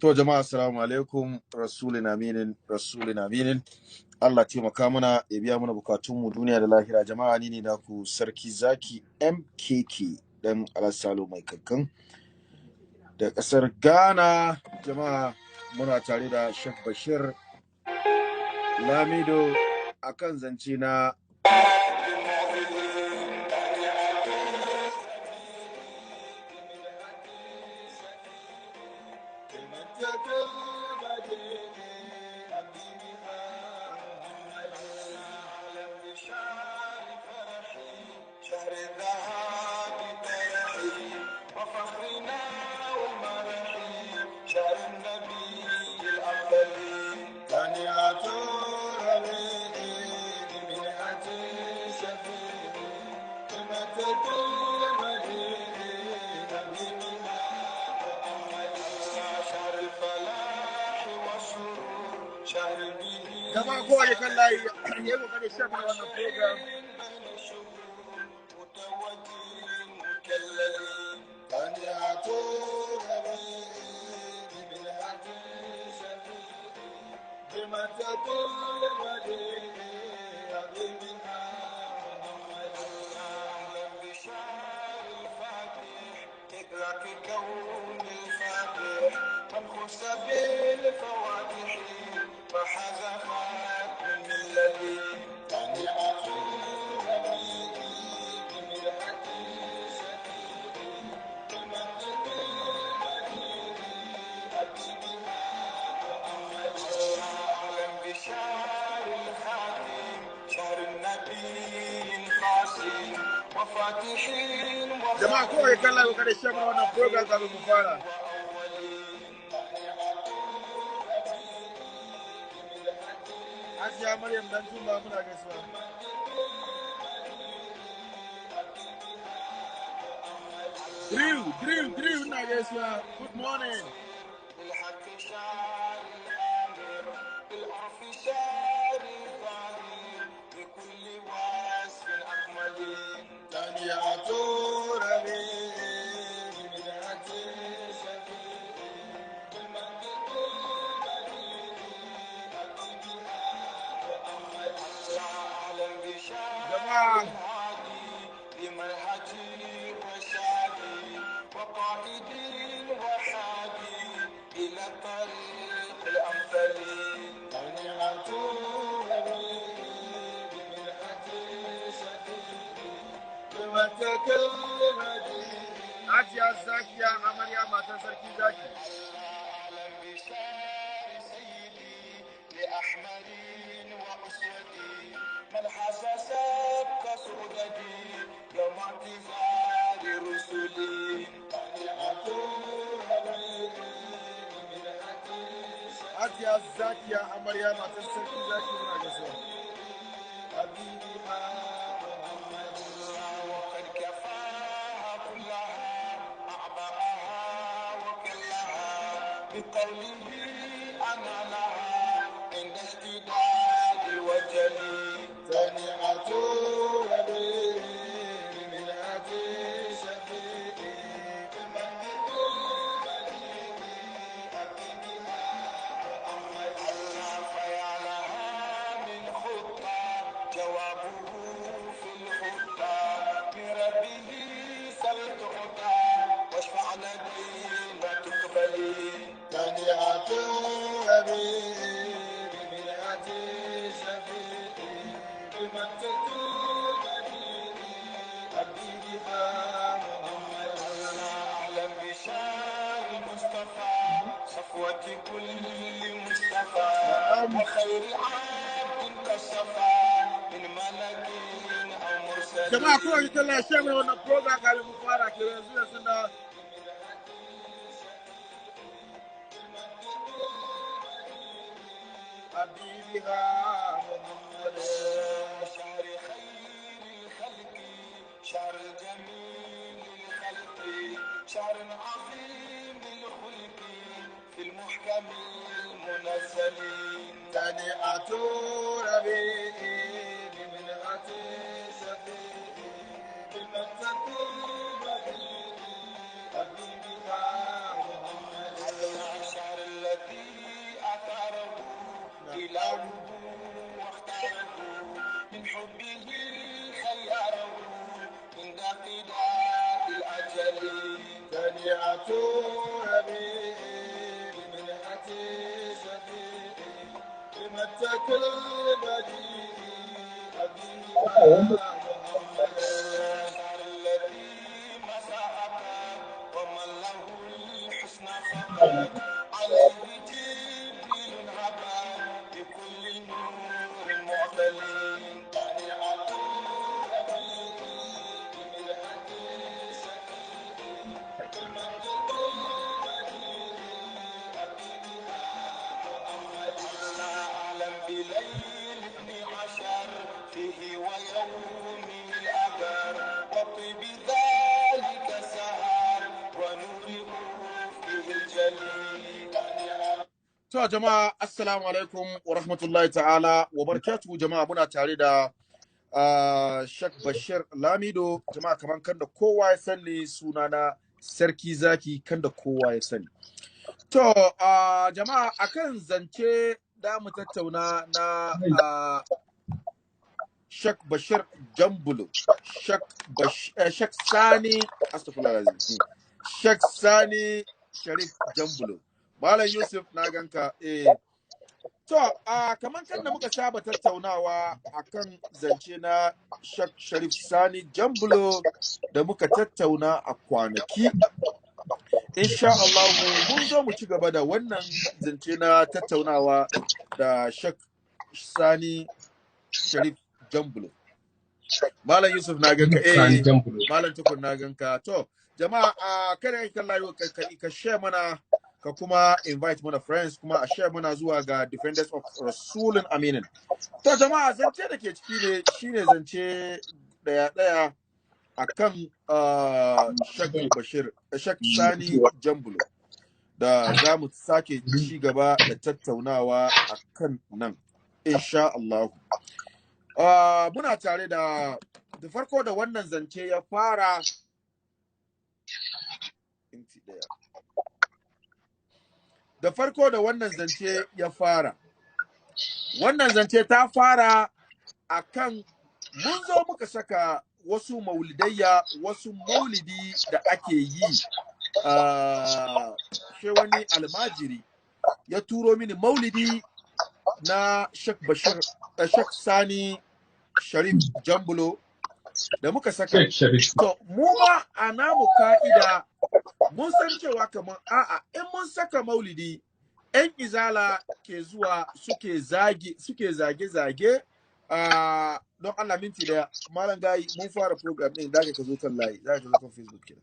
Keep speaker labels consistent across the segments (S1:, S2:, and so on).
S1: To jama'a, assalamu alaikum, rasulun aminin, rasulun aminin. Allah taimaka mana ya biya mana bukatunmu duniya da lahira. Jama'a, ni ne naku Sarki Zaki MKK dan Alassalo mai kankan da kasar Ghana. Jama'a, muna tare da Sheikh Bashir Lamido akan zance na
S2: شهر الذهاب طرحي وفخرنا ومرحي، شهر النبي الأفضل، تهنئة ربيعي بمنحة شفيعي قمة المديح نبينا محمد، شهر الفلاح والسرور، شهر به
S1: Jama'a, kowa ya kan layi ya yi kokarin share mana wannan program.
S2: بين الشهور متوج مكلل، تهنئة ربيعي بمنحة شفيعي قمة المديح حبيبنا محمد، أهلا بشهر الفاتح إدراك كون الفاتح من خص بالفواتح فحاز خاتم الذي، تهنئة ربيعي بمنحة شفيعي قمة المديح حبيبنا محمد، أهلا بشهر الخاتم شهر النبي القاسم وفاتحين
S1: Jama'a, kowa ya kan layi kokarin share mana wannan program kafin mu fara.
S2: وأولين.
S1: Hajiya Maryam dan Juma, muna gaisuwa. Drew, Drew, Drew, ina gaisuwa. Good morning.
S2: بالحق شعر الآمر بالعرف شعر الظاهر بكل وصف أكمل، تهنئة ربيعي بمنحة شفيعي بالمنطق البديع حبيبنا محمد، أهلا بشعر
S1: Jama'a
S2: الهادي بمنهج الرشاد وقائد وحادي إلى الطريق الأمثل، تهنئة ربيعي بمنحة شفيعي بمتك المديح.
S1: Hajiya Zakiya amarya matan Sarki Zaki.
S2: أهلا بشعر سيدي لأحمر وأسود من حسس كسودتي يوم اعتذار رسلي، تهنئة ربيعي بمنحة
S1: Hajiya Zakiya amarya matan Sarki Zaki, muna gaisuwa.
S2: حبيبنا محمد، وقد كفاها كلها أعباءها وكلها بقوله أنا لها عند اشتداد الوجل، تهنئة ربيعي بمنحة شفيعي بمنطق البديع حبيبنا محمد، فيا لها من خطة جوابه في الخطة من ربه سل تعطى واشفع لدينا تقبلي، تهنئة ربيعي بمنحة شفيعي بمنطق البديع حبيبنا محمد، أهلا بشار المصطفى صفوة كل مصطفى
S1: Na'am.
S2: وخير عبد كالصفا من ملك أو مرسل.
S1: Jama'a, kowa ya kan layi share mana wannan program kafin mu fara kira yanzu yanzu na.
S2: حبيبها محمد، شهر خير الخلق شهر الجميل الخلق شهر عظيم الخلق في المحكم المنزل، تهنئة ربيعي بمنحة شفيعي بالمنطق البديع حبيبنا محمد، شهر بالمنتك البديع أبيها محمد شهر الذي مسحك ومن له الحسنى فقط عليه جبريل هبا بكل نور معتلي تهنئة ربيعي بمنحة شفيعي بالمنطق البديع أبيها محمد. الله أعلم بليل 12 فيه ويومه الأبر وطيب ذلك سهر ونور فيه الجليل.
S1: To jama'a, assalamu alaikum wa rahmatullahi ta'ala wa barakatuhu. Jama'a, muna tare da Sheikh Bashir Lamido. Jama'a, kaman kan da kowa ya sani, sunana Sarki Zaki, kan da kowa ya sani. To jama'a, akan zance da mu tattauna na Sheikh Bashir Jambulo, Sheikh Sani, astaghfirullah alazim, Sheikh Sani Sharif Jambulo. Malam Yusuf, na ganka eh. To, kaman kan da muka saba tattaunawa akan zance na Sheikh Sharif Sani Jambulo da muka tattauna a kwanaki, insha Allah mun zo mu ci gaba da wannan zance na tattaunawa da Sheikh Sani Sharif Jambulo. Malam Yusuf, na ganka
S3: Sani
S1: eh.
S3: Jambulo.
S1: Malam Tukur, na ganka. To, jama'a, kada ka kalla ka share mana, ka kuma invite mana friends, kuma a share mana zuwa ga Defenders of Rasulun Aminin. To jama'a, zance da ke ciki ne shine zance daya daya akan Sheikh Bashir, Sheikh Sani Jambulo, da za mu sake ci gaba da tattaunawa akan nan insha Allah. Muna tare da da farko da wannan zance ya fara, minti ɗaya. Da farko da wannan zance ya fara, wannan zance ta fara akan mun zo muka saka wasu maulidayya, wasu maulidi da ake yi, she wani almajiri ya turo mini maulidi na Sheikh Bashir, Sheikh Sani Sharif Jambulo da muka saka.
S3: Sheikh Sharif.
S1: To, mu ma a namu ka'ida mun san cewa kamar a'a, in mun saka maulidi, 'yan izala ke zuwa suke zage, suke zage-zage. Don Allah, minti daya, Malam Gayi, mun fara program din, zaka ka zo kan layi, zaka ka zo kan Facebook kenan.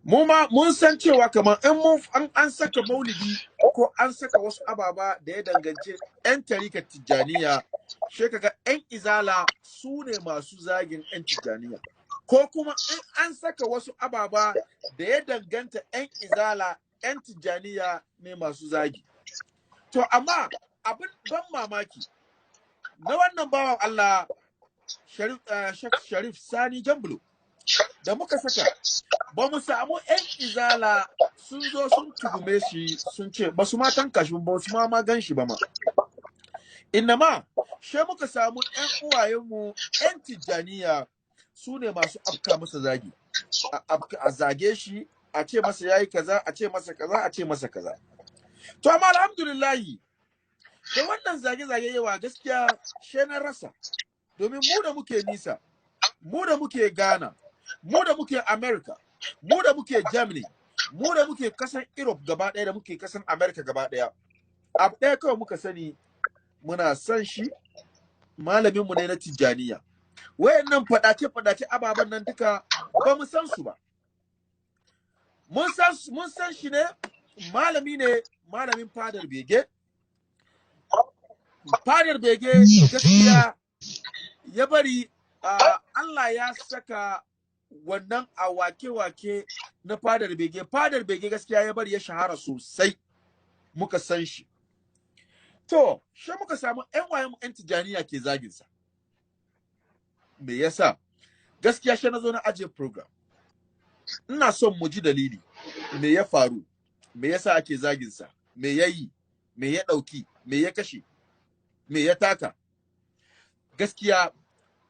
S1: Mu ma mun san cewa kamar in mun an saka maulidi ko an saka wasu ababa da ya danganci 'yan tarikar Tijjaniya, sai kaga 'yan izala su ne masu zagin 'yan Tijjaniya, ko kuma in an saka wasu ababa da ya danganta 'yan izala, 'yan Tijjaniya ne masu zagi. To amma abin ban mamaki na wannan bawan Allah Sharif, Sheikh Sharif Sani Jambulo da muka saka, ba mu samu 'yan izala sun zo sun tugume shi, sun ce ba su ma tanka shi ba, su ma gan shi ba ma. Innama she muka samu 'yan uwayenmu 'yan Tijjaniya su ne masu afka masa zagi, a zage shi, a ce masa yayi kaza, a ce masa kaza, a ce masa kaza. To amma alhamdulillahi, da wannan zage-zage yawa, gaskiya she na rasa, domin mu da muke nisa, mu da muke Ghana, mu da muke America, mu da muke Germany, mu da muke kasan Europe gaba ɗaya, da muke kasan America gaba ɗaya, abu ɗaya kawai muka sani, muna son shi, malaminmu ne na Tijjaniya. Wayannan faɗace-faɗace ababen nan duka ba mu san su ba. Mun san shi ne, malami ne, malamin fadar bege. Fadar bege gaskiya ya bari, Allah ya saka wannan a wake-wake na fadar bege. Fadar bege gaskiya ya bari ya shahara sosai, muka san shi. To shi muka samu ƴan wayen mu ƴan Tijaniya ke zagin sa. Me yasa? Gaskiya shi na zo na ajiye program, ina son mu ji dalili, me ya faru, me yasa ake zagin sa, me yayi, me ya dauki, me ya kashe, me ya taka. Gaskiya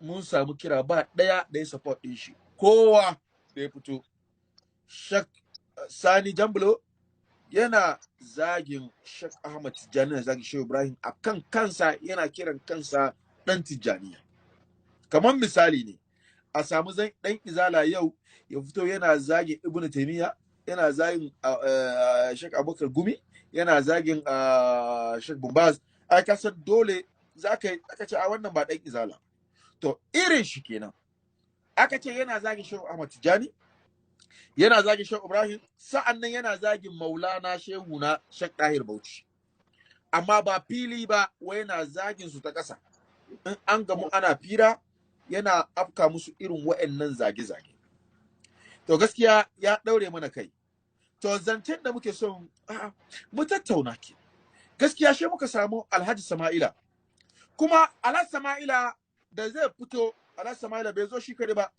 S1: mun samu kira ba daya da ya support din shi. Kowa da ya fito, Sheikh Sani Jambulo Yana zagin Sheikh Ahmad Tijjani, yana zagin Shehu Ibrahim akan kansa, yana kiran kansa dan Tijjaniya. Kamar misali ne, a samu dan Izala yau ya fito yana zagin Ibn Taymiyyah, yana zagin Sheikh Abubakar Gumi, yana zagin Sheikh Bumbaz. Ai ka san dole zaka aka ce a wannan ba dan Izala. To irin shi kenan. Aka ce yana zagin Shehu Ahmad Tijjani, yana zagin Shehu Ibrahim, sa'an nan yana zagin Maulana Shehu na Sheikh Dahir Bauchi. Amma ba fili ba, wai yana zagin su ta ƙasa. In an gamu ana fira, yana afka musu irin wa'annan zage-zage. To gaskiya ya ɗaure mana kai. To zancen da muke son mu tattauna ke. Gaskiya shi muka samu Alhaji Sama'ila. Kuma Alhaji Sama'ila da zai fito, Alhaji Sama'ila bai zo shi kaɗai ba.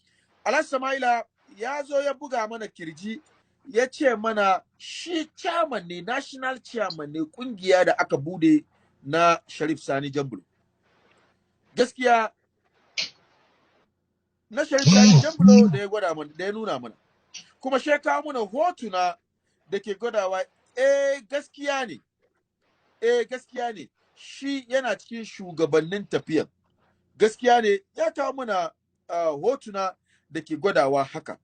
S1: Alhaji Sama'ila ya zo ya buga mana kirji, ya ce mana shi chairman ne, national chairman ne, kungiya da aka bude na Sharif Sani Jambulo. Gaskiya na Sharif Sani Jambulo da ya gwada mana, da ya nuna mana. Kuma shi kawo mana hotuna da ke gwadawa, gaskiya ne. Gaskiya ne. Shi yana cikin shugabannin tafiyan. Gaskiya ne, ya kawo mana hotuna da ke gwadawa haka.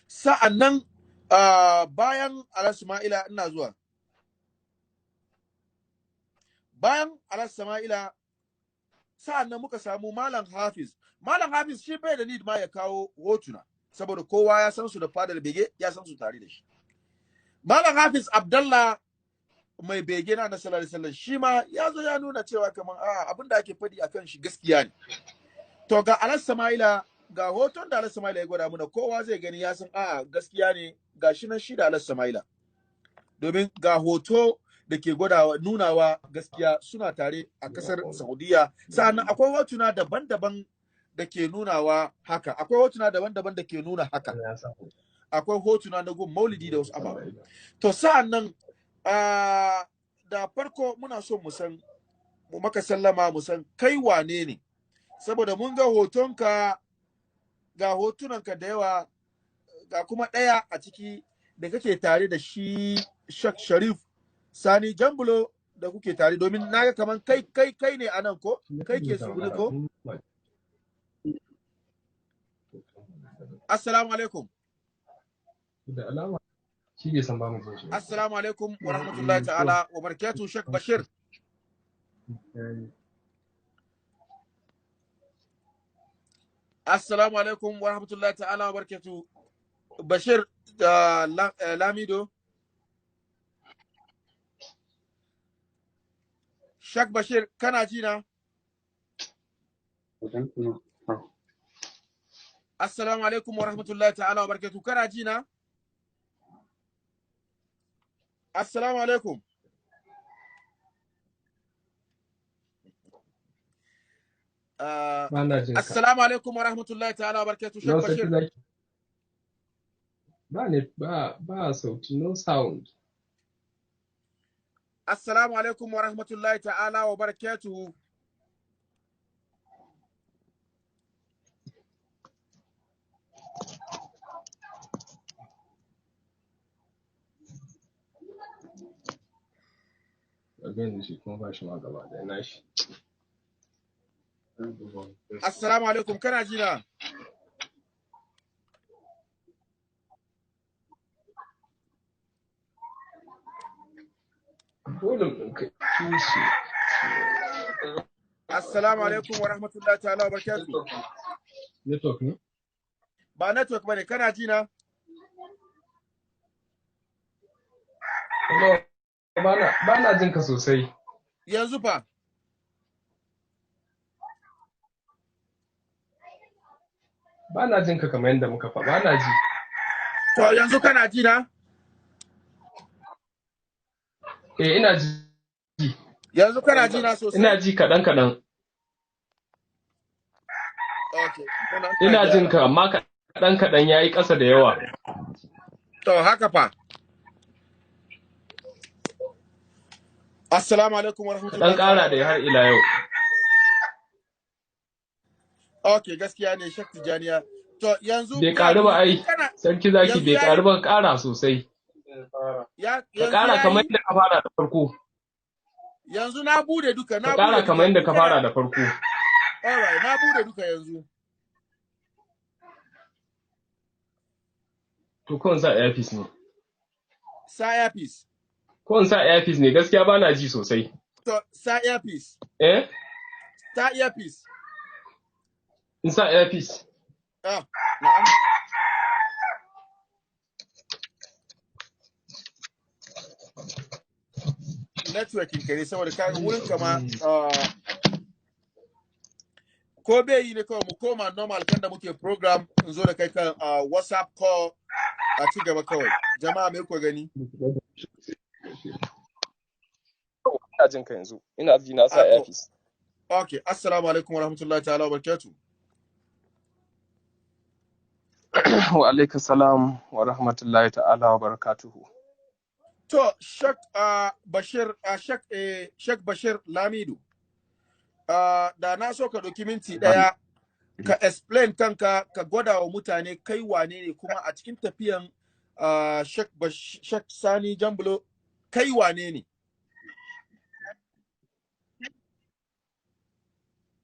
S1: Sa'annan bayan Alhaji Sama'ila ina zuwa. Bayan Alhaji Sama'ila sa'annan muka samu Malam Hafiz. Malam Hafiz shi bai da need ma ya kawo hotuna, saboda kowa ya san su da fadar bege, ya san su tare da shi. Malam Hafiz Abdallah mai bege na sallallahu alaihi wasallam, shi ma ya zo ya nuna cewa kamar abin da ake faɗi akan shi gaskiya ne. To ga Alhaji Sama'ila, ga hoton da Alhaji Sama'ila ya gwada mana, kowa zai gani ya san gaskiya ne, ga shi nan shi da Alhaji Sama'ila. Domin ga hoto da ke gwadawa nunawa gaskiya suna tare a kasar Saudiya. Sa'annan akwai hotuna daban-daban da ke nunawa haka. Akwai hotuna daban-daban da ke nuna haka. Akwai hotuna na gun Maulidi da wasu ababe. To sa'annan da farko muna so mu san, mu maka sallama, mu san kai wane ne. Saboda mun ga hotonka, ga hotunanka da yawa, ga kuma ɗaya a ciki da kake tare da shi Sheikh Sharif Sani Jambulo da kuke tare, domin naga kaman kai kai kai ne anan ko kai ke su ko. Assalamu alaikum.
S3: Da alama shi bai san ba mu jin shi.
S1: Assalamu alaikum wa rahmatullahi ta'ala wa barakatuh Sheikh Bashir. Assalamu alaikum wa rahmatullahi ta'ala wa barakatuh Bashir Lamido. Sheikh Bashir, kana ji na? Assalamu alaikum wa rahmatullahi ta'ala wa barakatuh. Kana ji na? Assalamu alaikum. Assalamu alaikum wa rahmatullahi ta'ala wa barakatuh Sheikh Bashir.
S3: Ba ne ba sauti, no sound.
S1: Assalamu alaikum wa rahmatullahi ta'ala wa barakatuhu.
S3: Again, shi kuma ba shi ma gaba da nashi.
S1: Assalamu alaikum, kana ji na? Assalamu alaikum wa rahmatullahi ta'ala wa barakatuh.
S3: Network ne?
S1: Ba network bane, kana ji na?
S3: Ba na jin ka sosai.
S1: Yanzu fa?
S3: Ba na jin ka kamar yadda muka fa, ba na ji.
S1: To yanzu kana ji na?
S3: Eh, ina ji.
S1: Yanzu kana ji na sosai?
S3: Ina ji kaɗan kaɗan.
S1: Okay.
S3: Ina jin ka amma kaɗan kaɗan, yayi ƙasa da yawa.
S1: To haka fa. Assalamu alaikum wa rahmatullahi.
S3: Dan ƙara da har ila yau.
S1: Okay, gaskiya ne Sheikh Tijaniya. To yanzu
S3: bai ƙaru ba ai. Sarki zaki bai ƙaru ba, ƙara sosai.
S2: Ya
S3: Ka
S2: yanzu
S3: ƙara kamar
S2: yayi?
S3: yadda ka fara da farko.
S2: Yanzu na bude duka,
S3: Ka
S2: na bude
S3: ƙara
S2: duka.
S3: kamar yadda ka
S2: Kana
S3: fara da farko.
S2: Alright, na bude duka yanzu.
S3: To, ko in sa earpiece ne.
S2: Sa earpiece.
S3: Ko in sa earpiece ne, gaskiya ba na ji sosai.
S2: To, sa earpiece.
S3: Eh?
S2: Sa earpiece.
S3: In sa earpiece.
S2: Ah, na'am. Networking kare saboda kaga wurin kama ko bai yi ne, kawai mu koma normal kan da muke program, in zo da kai kan WhatsApp call a ci gaba kawai. Jama'a, me ku gani?
S3: Ina jin ka yanzu. Ina ji, na sa
S2: Ah, to.
S3: earpiece.
S2: Okay, assalamu alaikum warahmatullahi ta'ala wa barakatuh.
S3: Wa alaikum salam wa rahmatullahi ta'ala wa barakatuhu.
S2: To, Shak Bashir, Shak Bashir Lamidu. Da na so ka ɗauki minti ɗaya ka explain kanka, ka gwada wa mutane kai wane ne, kuma a cikin tafiyan Shak Sani Jambulo, kai wane ne?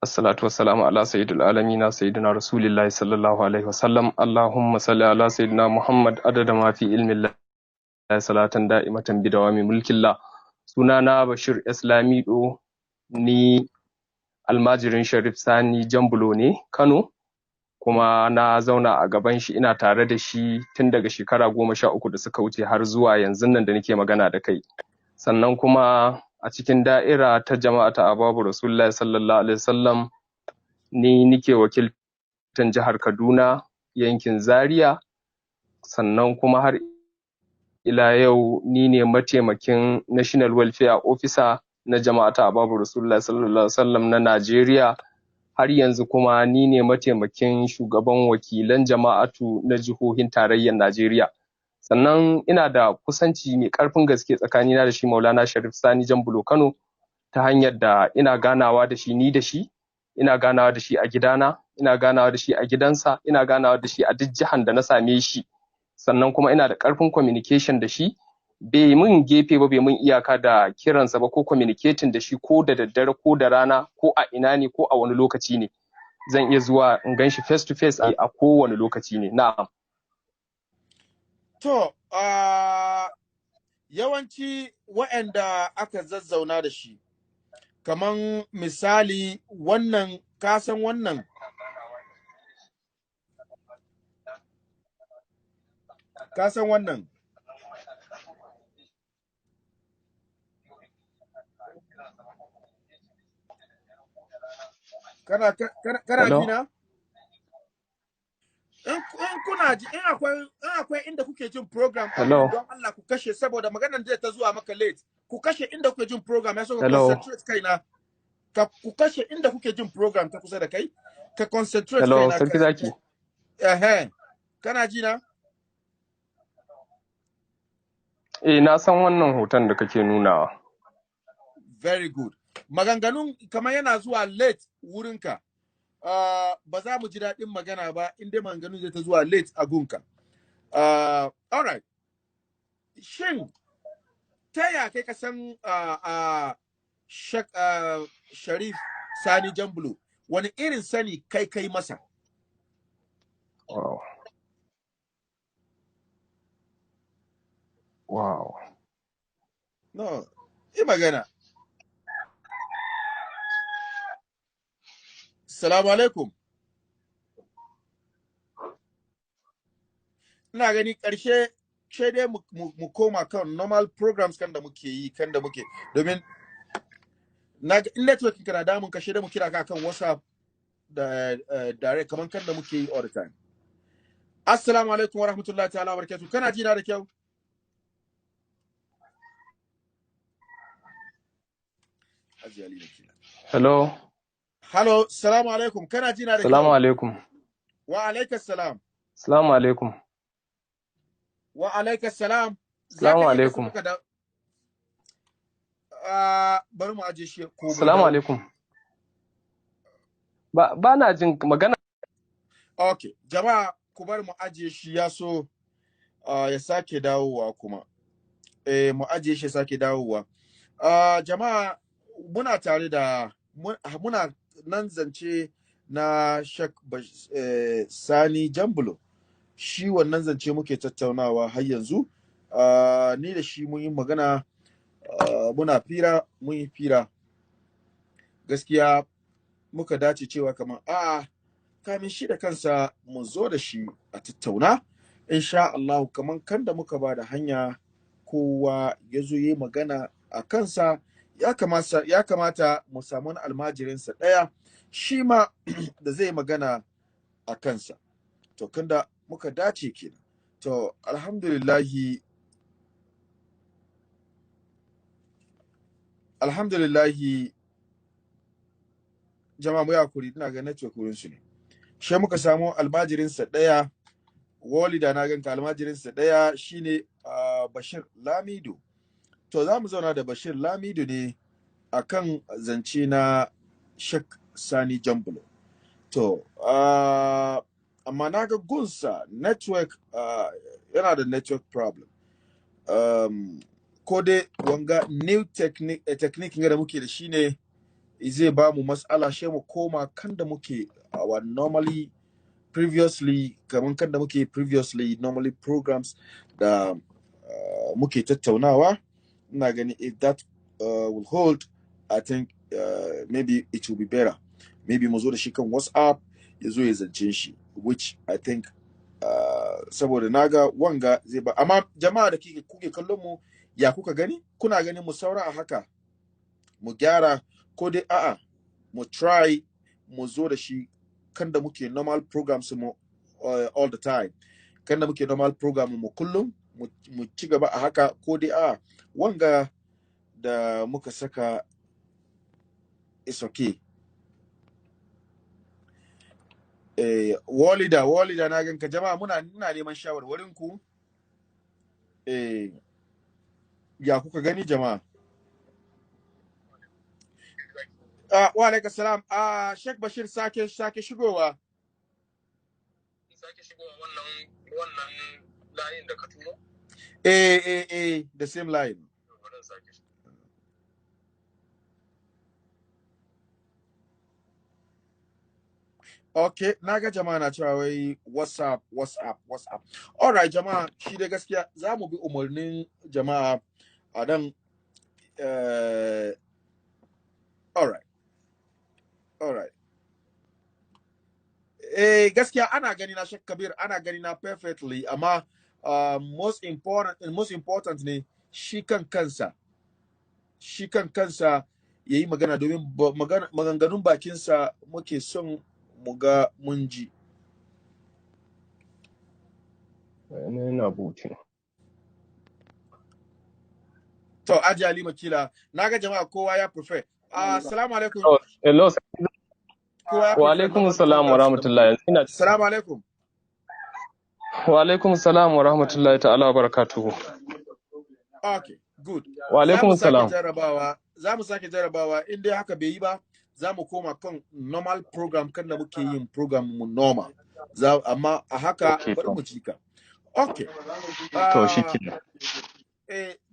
S3: Assalatu wassalamu ala sayyidil alamina, sayyidina Rasulillahi sallallahu alaihi wasallam. Allahumma salli ala sayyidina Muhammad adada ma fi ilmi Allah, salatan da'imatan bi dawami mulkillah. Sunana Bashir S. Lamido, ni almajirin Sharif Sani Jambulo ne, Kano, kuma na zauna a gaban shi, ina tare da shi tun daga shekara 13 da suka wuce har zuwa yanzu nan da nake magana da kai. Sannan kuma a cikin da'ira ta jama'a ta Ababu Rasulullahi sallallahu alaihi wasallam, ni nike wakiltan jihar Kaduna, yankin Zaria. Sannan kuma har ila yau ni ne mataimakin National Welfare Officer na jama'a ta Ababu Rasulullahi sallallahu alaihi wasallam na Najeriya. Har yanzu kuma ni ne mataimakin shugaban wakilan jama'atu na jihohin tarayyar Najeriya. Sannan ina da kusanci mai karfin gaske tsakanina da shi Maulana Sharif Sani Jambulo Kano, ta hanyar da ina ganawa da shi, ni da shi, ina ganawa da shi a gidana, ina ganawa da shi a gidansa, ina ganawa da shi a duk jihan da na same shi. Sannan kuma ina da karfin communication da shi, bai mun gefe ba, bai mun iyaka da kiransa ba ko communicating da shi, ko da daddare ko da rana, ko a ina ne, ko a wani lokaci ne, zan iya zuwa in gan shi face to face a kowane lokaci ne. Na'am.
S2: To, yawanci waɗanda aka zazzauna da shi, kaman misali wannan, kasan wannan, kasan wannan. Kana
S3: Hello?
S2: ji na? In kuna ji, in akwai inda kuke jin program a
S3: Hello?
S2: don Allah ku kashe, saboda maganar zai ta zuwa maka late. Ku kashe inda kuke jin program, ya so ka
S3: Hello?
S2: concentrate kaina. Ka ku kashe inda kuke jin program ta kusa da kai, ka concentrate
S3: Hello,
S2: kaina.
S3: Sarki Zaki.
S2: Eh, kana ji na?
S3: Eh, na san wannan hoton da kake nunawa.
S2: Very good. Maganganun kamar yana zuwa late wurinka. Ba za mu ji daɗin magana ba in dai maganganun zai ta zuwa late a gunka. Alright. Shin, ta ya kai ka san Sharif Sani Jambulo? Wani irin sani kai kai masa?
S3: Wow.
S2: No, yi magana. Salamu alaikum. Ina gani ƙarshe sai dai mu koma kan normal programs kan da muke yi, kan da muke, domin na ga in networking kana damun ka, dai mu kira ka kan WhatsApp da direct, kaman kan da muke yi all the time. Assalamu alaikum wa rahmatullahi ta'ala wa barakatuh. Kana ji na da kyau? Aji Ali ne kila.
S3: Hello?
S2: Hello, salamu alaikum. Kana ji na da
S3: Salamu
S2: kyau?
S3: alaikum.
S2: Wa alaikas salam.
S3: Salamu alaikum.
S2: Wa alaikas salam. Za
S3: Salamu
S2: ka iya ka
S3: alaikum.
S2: sauka da bari mu aje shi ko bai
S3: Salamu
S2: dawo.
S3: alaikum. Ba na jin magana.
S2: Okay, jama'a, ku bar mu ajiye shi, ya so ya sake dawowa kuma.
S1: Mu ajiye shi sake dawowa. Jama'a, muna tare da muna nan zance na Shek Sani Jambulo. Shi wannan zance muke tattaunawa har yanzu. Ni da shi mun yi magana, muna fira, mun yi fira. Gaskiya muka dace cewa kamar a kamin shi da kansa mu zo da shi a tattauna. Insha Allah, kaman kan da muka ba da hanya kowa ya zo yi magana a kansa, ya kamata mu samu wani almajirinsa ɗaya shi ma da zai magana a kansa. To, kanda muka dace kenan. To, alhamdulillahi, alhamdulillahi. Jama'a, mu hakuri, ina ga network wurin su ne. Shi muka samu almajirinsa ɗaya, Walida, na ganka. Almajirinsa ɗaya shine Bashir Lamido. To, za mu zauna da Bashir Lamido ne akan zance na Shek Sani Jambulo. To, amma na ga gunsa network yana da network problem. Ko dai wanga new technique, technique da muke da shi ne zai ba mu matsala, shi mu koma kan da muke our normally previously, kamar kan da muke previously normally programs da muke tattaunawa. Ina gani if that will hold, I think maybe it will be better. Maybe mu zo da shi kan WhatsApp ya zo ya zance shi, which I think saboda naga wanga zai ba. Amma jama'a da kuke kallon mu, ya kuka gani? Kuna ganin mu saura a haka mu gyara, ko dai a'a, mu try mu zo da shi kan da muke normal programs mu all the time, kan da muke normal program mu kullum, mu ci gaba a haka, ko dai a'a, wanga da muka saka is okay? Walida, Walida, na ganka. Jama'a, muna neman shawarwarin ku. Ya kuka gani, jama'a? Wa alaikum salam. Sheikh Bashir, sake shigowa.
S4: Sake shigowa wannan layin da ka turo?
S1: Eh, the same line.
S4: Bari in sake.
S1: Okay, na ga jama'a na cewa wai WhatsApp, WhatsApp, WhatsApp. Alright, jama'a, shi dai gaskiya za mu bi umarnin jama'a a nan. Alright. Gaskiya ana gani na, Sheikh Kabir, ana gani na perfectly, amma most important ne shi kan kansa ya yi magana, domin maganganun bakinsa muke son mu ga mun ji.
S3: Yana buce.
S1: To, Aji Halima kila, na ga jama'a kowa ya prefer. Assalamu alaikum.
S3: Oh, hello.
S1: Kowa ya
S3: Wa
S1: prefer
S3: alaikum
S1: normal
S3: salam wa
S1: programs da
S3: rahmatullahi.
S1: muke.
S3: Yanzu ina
S1: Assalamu alaikum.
S3: Wa alaikum salam wa rahmatullahi ta'ala wa barakatuhu.
S1: Okay, good.
S3: Wa
S1: Za
S3: alaikum
S1: mu sake
S3: salam.
S1: jarabawa, za mu sake jarabawa. In dai haka bai yi ba, za mu koma kan normal program, kan da muke yin program mu normal. Amma a haka
S3: Okay,
S1: bari
S3: to.
S1: mu ji ka. Okay.
S3: To, shikenan.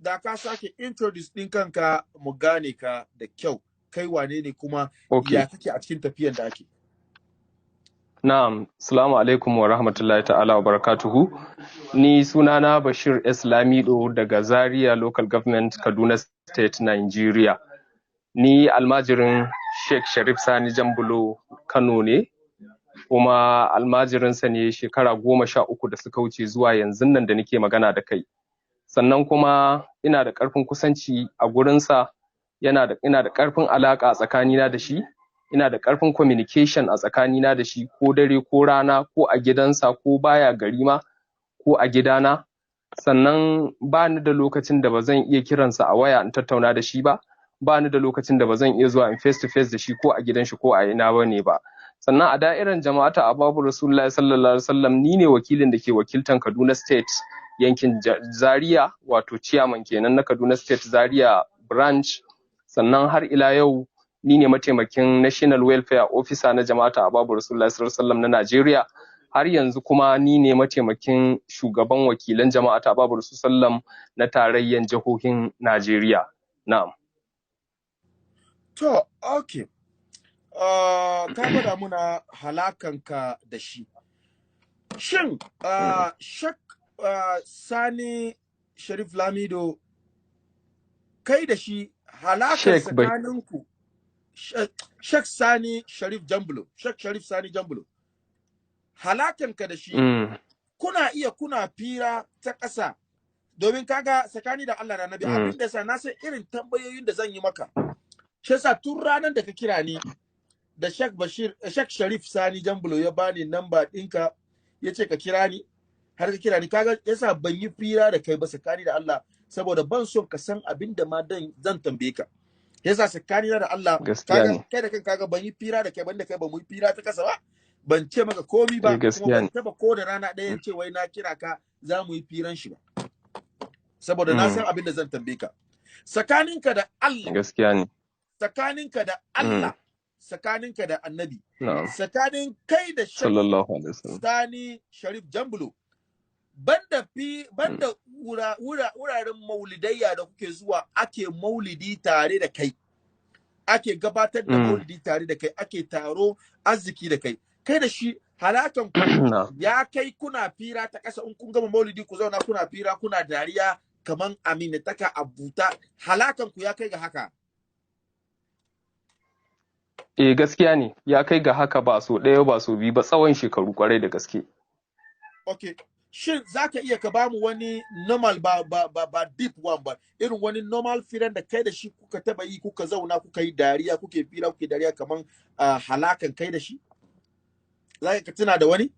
S1: Da ka sake introduce ɗin kanka mu gane ka da kyau. Kai wane ne kuma ya kake a cikin tafiyan da ake?
S3: Na'am, salamu alaikum wa rahmatullahi ta'ala wa barakatuhu. Ni sunana Bashir S. Lamido daga Zaria Local Government, Kaduna State, Nigeria. Ni almajirin Sheikh Sharif Sani Jambulo Kano ne, kuma almajirinsa ne shekara 13 da suka wuce zuwa yanzun nan da nake magana da kai. Sannan kuma ina da ƙarfin kusanci a gurinsa, ina da ƙarfin alaƙa a tsakanina da shi, ina da ƙarfin communication a tsakanina da shi, ko dare ko rana, ko a gidansa ko baya gari ma, ko a gidana. Sannan ba ni da lokacin da ba zan iya kiransa a waya in tattauna da shi ba, ba ni da lokacin da ba zan iya zuwa in face to face da shi ko a gidan shi ko a ina ba ne ba. Sannan a da'irar Jama'atu Ahbabu Rasulullahi sallallahu alaihi wasallam, ni ne wakilin da ke wakiltan Kaduna State, yankin Zaria, wato chairman kenan na Kaduna State Zaria branch. Sannan har ila yau ni ne mataimakin National Welfare Officer na Jama'atu Ahbabu Rasulullahi sallallahu alaihi wasallam na Najeriya. Har yanzu kuma ni ne mataimakin shugaban wakilan jama'a ta Babu Rasul Sallam na tarayyan jihohin Najeriya. Na'am.
S2: To, okay. Ka gwada muna halakanka da shi. Shin, Shak Sani Sharif Lamido, kai da shi halakan tsakaninku, Shek Sani Sharif Jambulo, Shek Sharif Sani Jambulo, halakanka da shi, kuna iya kuna fira ta ƙasa, domin kaga tsakani da Allah da Nabi, abin da sa na san irin tambayoyin da zan yi maka. Shi yasa tun ranar da ka kira ni, da Sheikh Bashir, Sheikh Sharif Sani Jambulo ya bani namba ɗinka, ya ce ka kira ni, har ka kira ni, kaga yasa ban yi fira da kai ba tsakani da Allah, saboda ban son ka san abin da ma zan tambaye ka. Yasa tsakani da Allah, kaga kai da kan kaga ban yi fira da kai ban da kai ba mu yi fira ta kasa ba, ban ce maka komi ba, kuma ban taba ko da rana ɗaya ce wai na kira ka za mu yi firan shi ba. Saboda na san abin da zan tambaye ka. Tsakaninka da Allah.
S3: Gaskiya ne.
S2: Tsakaninka da Allah. Tsakaninka da Annabi, tsakanin kai da Sani Sharif Jambulo, banda banda wuraren maulidayya da kuke zuwa ake maulidi tare da kai, ake gabatar da maulidi tare da kai, ake taro arziki da kai, kai da shi halakan ku ya kai kuna fira ta ƙasa, in kun gama maulidi ku zauna kuna fira kuna dariya kaman aminataka abuta, halakan ku ya kai ga haka?
S3: Eh, gaskiya ne, ya kai ga haka ba so ɗaya ba so biyu ba, tsawon shekaru kwarai da gaske.
S2: Okay, shin za ka iya ka bamu wani normal ba deep one ba, irin wani normal firan da kai da shi kuka taba yi, kuka zauna kuka yi dariya, kuke fira kuke dariya kaman halakan kai da shi? Za ka tuna da wani?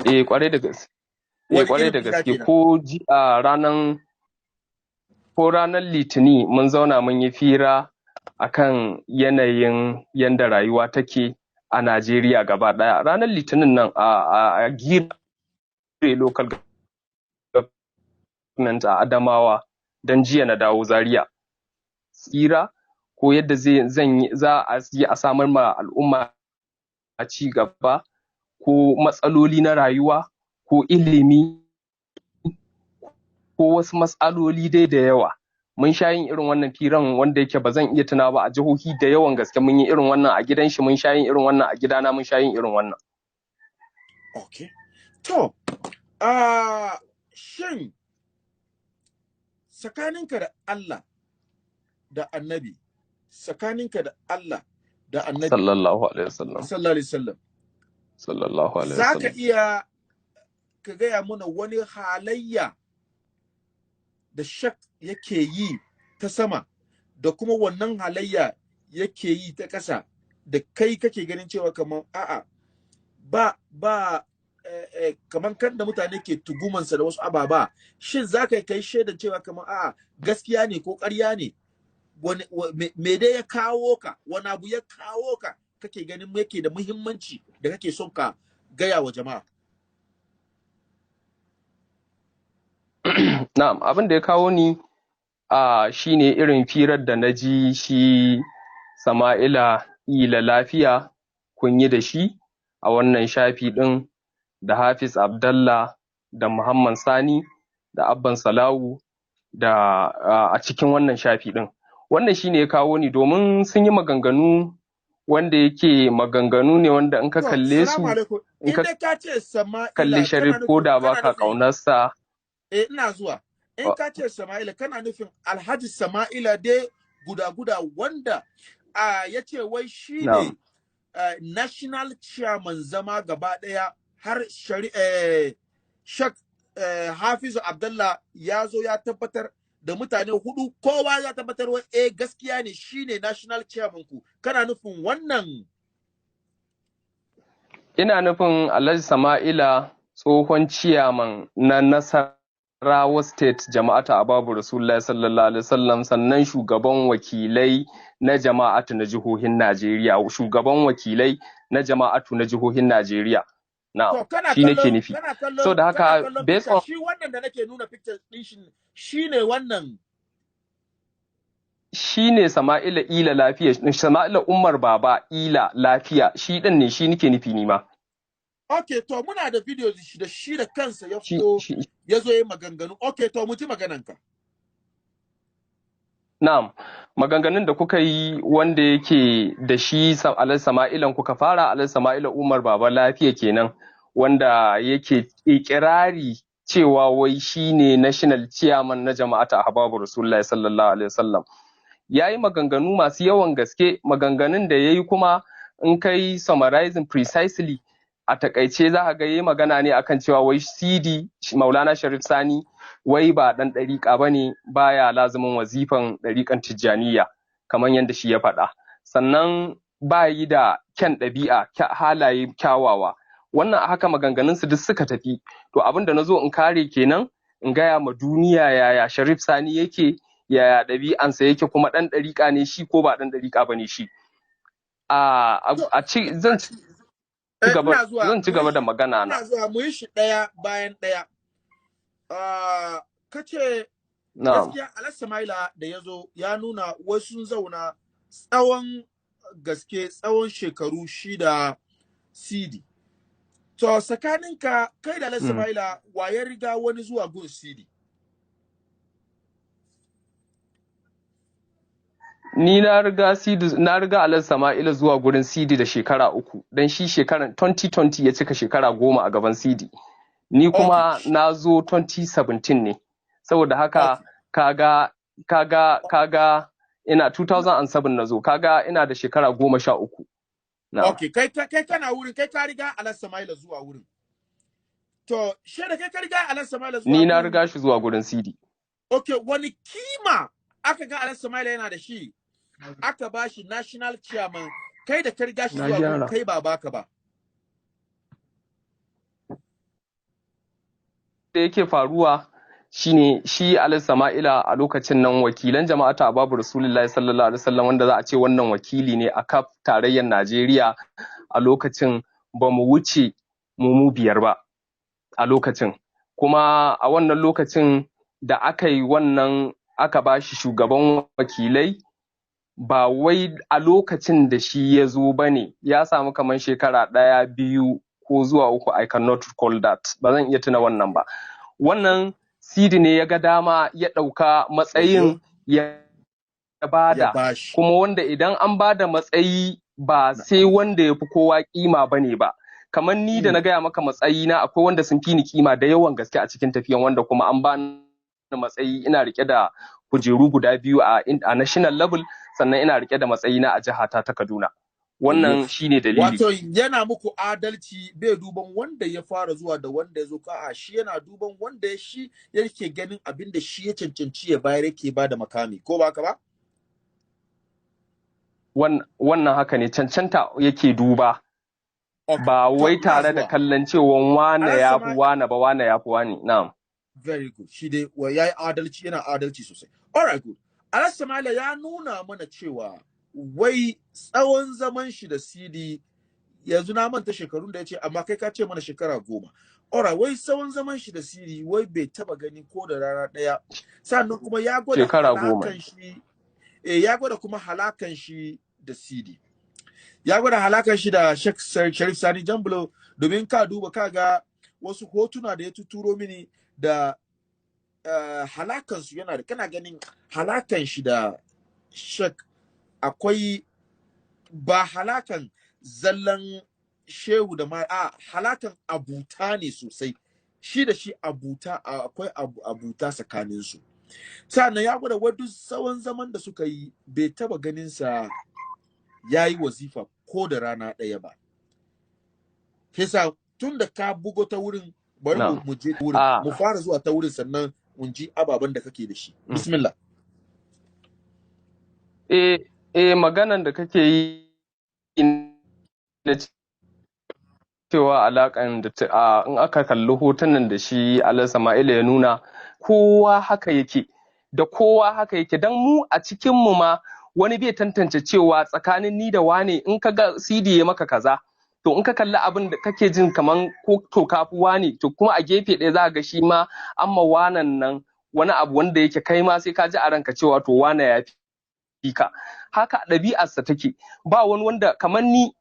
S3: Eh, kwarai da gaske. Eh, kwarai da gaske, ko a ranan ko ranar Litini mun zauna mun yi fira akan yanayin yanda rayuwa take a Najeriya gaba ɗaya. Ranar Litinin nan a Gire Local Government a Adamawa, don jiya na dawo Zaria. Tsira ko yadda za a yi a samar ma al'umma ci gaba, ko matsaloli na rayuwa, ko ilimi, ko wasu matsaloli dai da yawa. Mun sha yin irin wannan firan wanda yake ba zan iya tuna ba, a jihohi da yawan gaske mun yi irin wannan a gidan shi, mun sha yin irin wannan a gidana, mun sha yin irin wannan.
S2: Okay. To, shin tsakaninka da Allah da Annabi, tsakaninka da Allah da Annabi
S3: sallallahu alaihi wasallam,
S2: sallallahu alaihi wasallam,
S3: sallallahu alaihi wasallam,
S2: zaka iya ka gaya mana wani halayya da Shak yake yi ta sama da kuma wannan halayya yake yi ta ƙasa da kai kake ganin cewa kaman a'a ba ba kaman kan da mutane ke tugumansa da wasu ababa, shin za ka kai shaidan cewa kaman a'a gaskiya ne ko ƙarya ne? Me dai ya kawo ka, wani abu ya kawo ka kake ganin yake da muhimmanci da kake son ka gaya wa jama'a?
S3: Na'am, abin da ya kawo ni shine irin firar da na ji shi Sama'ila Ila Lafiya kun yi da shi a wannan shafi ɗin, da Hafiz Abdallah da Muhammad Sani da Abban Salawu da a cikin wannan shafi ɗin. Wannan shine ya kawo ni, domin sun yi maganganu wanda yake maganganu ne wanda in ka kalle su,
S2: in ka
S3: kalli Sharif ko da baka ƙaunarsa.
S2: Eh, ina zuwa. In ka ce Sama'ila, kana nufin Alhaji Sama'ila dai guda-guda wanda ya ce wai shi ne national chairman zama gaba ɗaya, har Shek Hafizu Abdallah ya zo ya tabbatar da mutane hudu, kowa ya tabbatar wai eh gaskiya ne shi ne national chairman ku. Kana nufin wannan?
S3: Ina nufin Alhaji Sama'ila tsohon ciyaman na Nasarawa State Jama'atu Ababu Rasulullahi sallallahu alaihi wasallam, sannan shugaban wakilai na jama'atu na jihohin Najeriya, shugaban wakilai na jama'atu na jihohin Najeriya. Na'am, shi nake nufi. So da haka based on
S2: shi wannan da nake nuna picture din shi shine wannan,
S3: shine Sama'ila Ila Lafiya, Sama'ila Umar Baba Ila Lafiya, shi din ne shi nake nufi ni ma.
S2: Okay, to muna da video shi da shi da kansa ya fito ya zo yi maganganu. Okay, to mu ji magananka.
S3: Na'am, maganganun da kuka yi wanda yake da shi Alhaji Sama'ilan kuka fara, Alhaji Sama'ila Umar Baba Lafiya kenan, wanda yake ikirari cewa wai shine national chairman na Jama'atu Ahbabu Rasulullahi sallallahu alaihi wasallam. Yayi maganganu masu yawan gaske, maganganun da yayi kuma in kai summarizing precisely a takaice za ka ga yayi magana ne akan cewa wai CD Maulana Sharif Sani wai ba dan ɗariƙa bane, baya lazumin wazifan ɗariƙan Tijjaniya kamar yadda shi ya faɗa. Sannan ba yi da kyan ɗabi'a, halaye kyawawa. Wannan a haka maganganun su duk suka tafi. To abin da na zo in kare kenan, in gaya ma duniya yaya Sharif Sani yake, yaya ɗabi'ansa yake, kuma ɗan ɗariƙa ne shi ko ba ɗan ɗariƙa bane shi. A ci zan ci gaba, zan ci gaba da magana na.
S2: Ina zuwa, mu yi shi ɗaya bayan ɗaya. Kace gaskiya Alhaji Samaila da ya zo ya nuna wasu sun zauna tsawon gaske, tsawon shekaru 6 CD. To tsakaninka kai da Alhaji Samaila, wa ya riga wani zuwa gun CD?
S3: Ni na riga CD, na riga Alhaji Sama'ila zuwa gurin CD da shekara 3, dan shi shekaran 2020 ya cika shekara 10 a gaban CD. Ni kuma na zo 2017 ne. Saboda haka kaga kaga ina 2007 na zo, kaga ina da shekara 13.
S2: Okay, kai kana wurin, kai ka riga Alhaji Sama'ila zuwa wurin. To, she da kai ka riga Alhaji Sama'ila zuwa.
S3: Ni na riga shi zuwa gurin CD.
S2: Okay, wani kima aka ga Alhaji Sama'ila yana da shi, aka ba shi national chairman, kai da ka riga shi zuwa gurin, kai ba baka ba.
S3: Da yake faruwa shine shi Alhaji Sama'ila a lokacin nan wakilan Jama'atu Ahbabu Rasulullahi sallallahu alaihi wasallam, wanda za a ce wannan wakili ne a kaf tarayyar Najeriya a lokacin, ba mu wuce mu 5 ba a lokacin. Kuma a wannan lokacin da aka yi wannan, aka ba shi shugaban wakilai, ba wai a lokacin da shi ya zo ba ne, ya samu kamar shekara 1, 2 ko zuwa 3, I cannot recall that, ba zan iya tuna wannan ba. Wannan CD ne ya ga dama ya ɗauka matsayin ya bada, kuma wanda idan an bada matsayi ba sai wanda ya fi kowa kima ba ne ba. Kamar ni da na gaya maka matsayina, akwai wanda sun fi ni kima da yawan gaske a cikin tafiyan, wanda kuma an bani matsayi, ina rike da kujeru guda 2 a national level, sannan ina rike da matsayina a jihata ta Kaduna. Wannan shine dalili.
S2: Wato yana muku adalci, bai duban wanda ya fara zuwa da wanda ya zo, a'a shi yana duban wanda shi yake ganin abin da shi ya cancanci ya bayar, yake ba da makami, ko ba ka ba?
S3: Wannan haka ne, cancanta yake duba. Ba wai tare da kallon cewa wane ya fi wane ba, wane ya fi wane. Na'am.
S2: Very good. Shi dai yayi adalci, yana adalci sosai. All right, good. Alhaji Sama'ila ya nuna mana cewa wai tsawon zaman shi da CD, yanzu na manta shekarun da ya ce, amma kai ka ce mana shekara 10. Alright, wai tsawon zaman shi da CD, wai bai taba gani ko da rana ɗaya. Sannan kuma ya gwada halakan shi, ya gwada kuma halakan shi da CD. Ya gwada halakan shi da Sheikh Sharif Sani Jambulo, domin ka duba ka ga wasu hotuna da ya tuturo mini da halakan su yana da, kana ganin halakan shi da Sheikh akwai ba halakan zallan shehu da ma, a halakan abuta ne sosai. Shi da shi abuta, akwai abuta tsakanin su. Sannan ya gwada wadu tsawon zaman da suka yi bai taba ganin sa yayi wazifa ko da rana ɗaya ba. Kisa tun da ka bugo ta wurin, bari mu je wurin, mu fara zuwa ta wurin, sannan mun ji ababen da kake da shi. Bismillah.
S3: Maganan da kake yi na cewa alakan da in aka kalli hotunan da shi Alhaji Sama'ila ya nuna, kowa haka yake, da kowa haka yake. Dan mu a cikin mu ma wani bai tantance cewa tsakanin ni da wane, in ka ga CD ya maka kaza, to in ka kalli abin da kake jin kaman ko to kafi wane, to kuma a gefe ɗaya za ga shi ma amma wanan nan wani abu wanda yake kai ma sai ka ji a ranka cewa to wane ya fi ka. Haka ɗabi'arsa take. Ba wani wanda kamar ni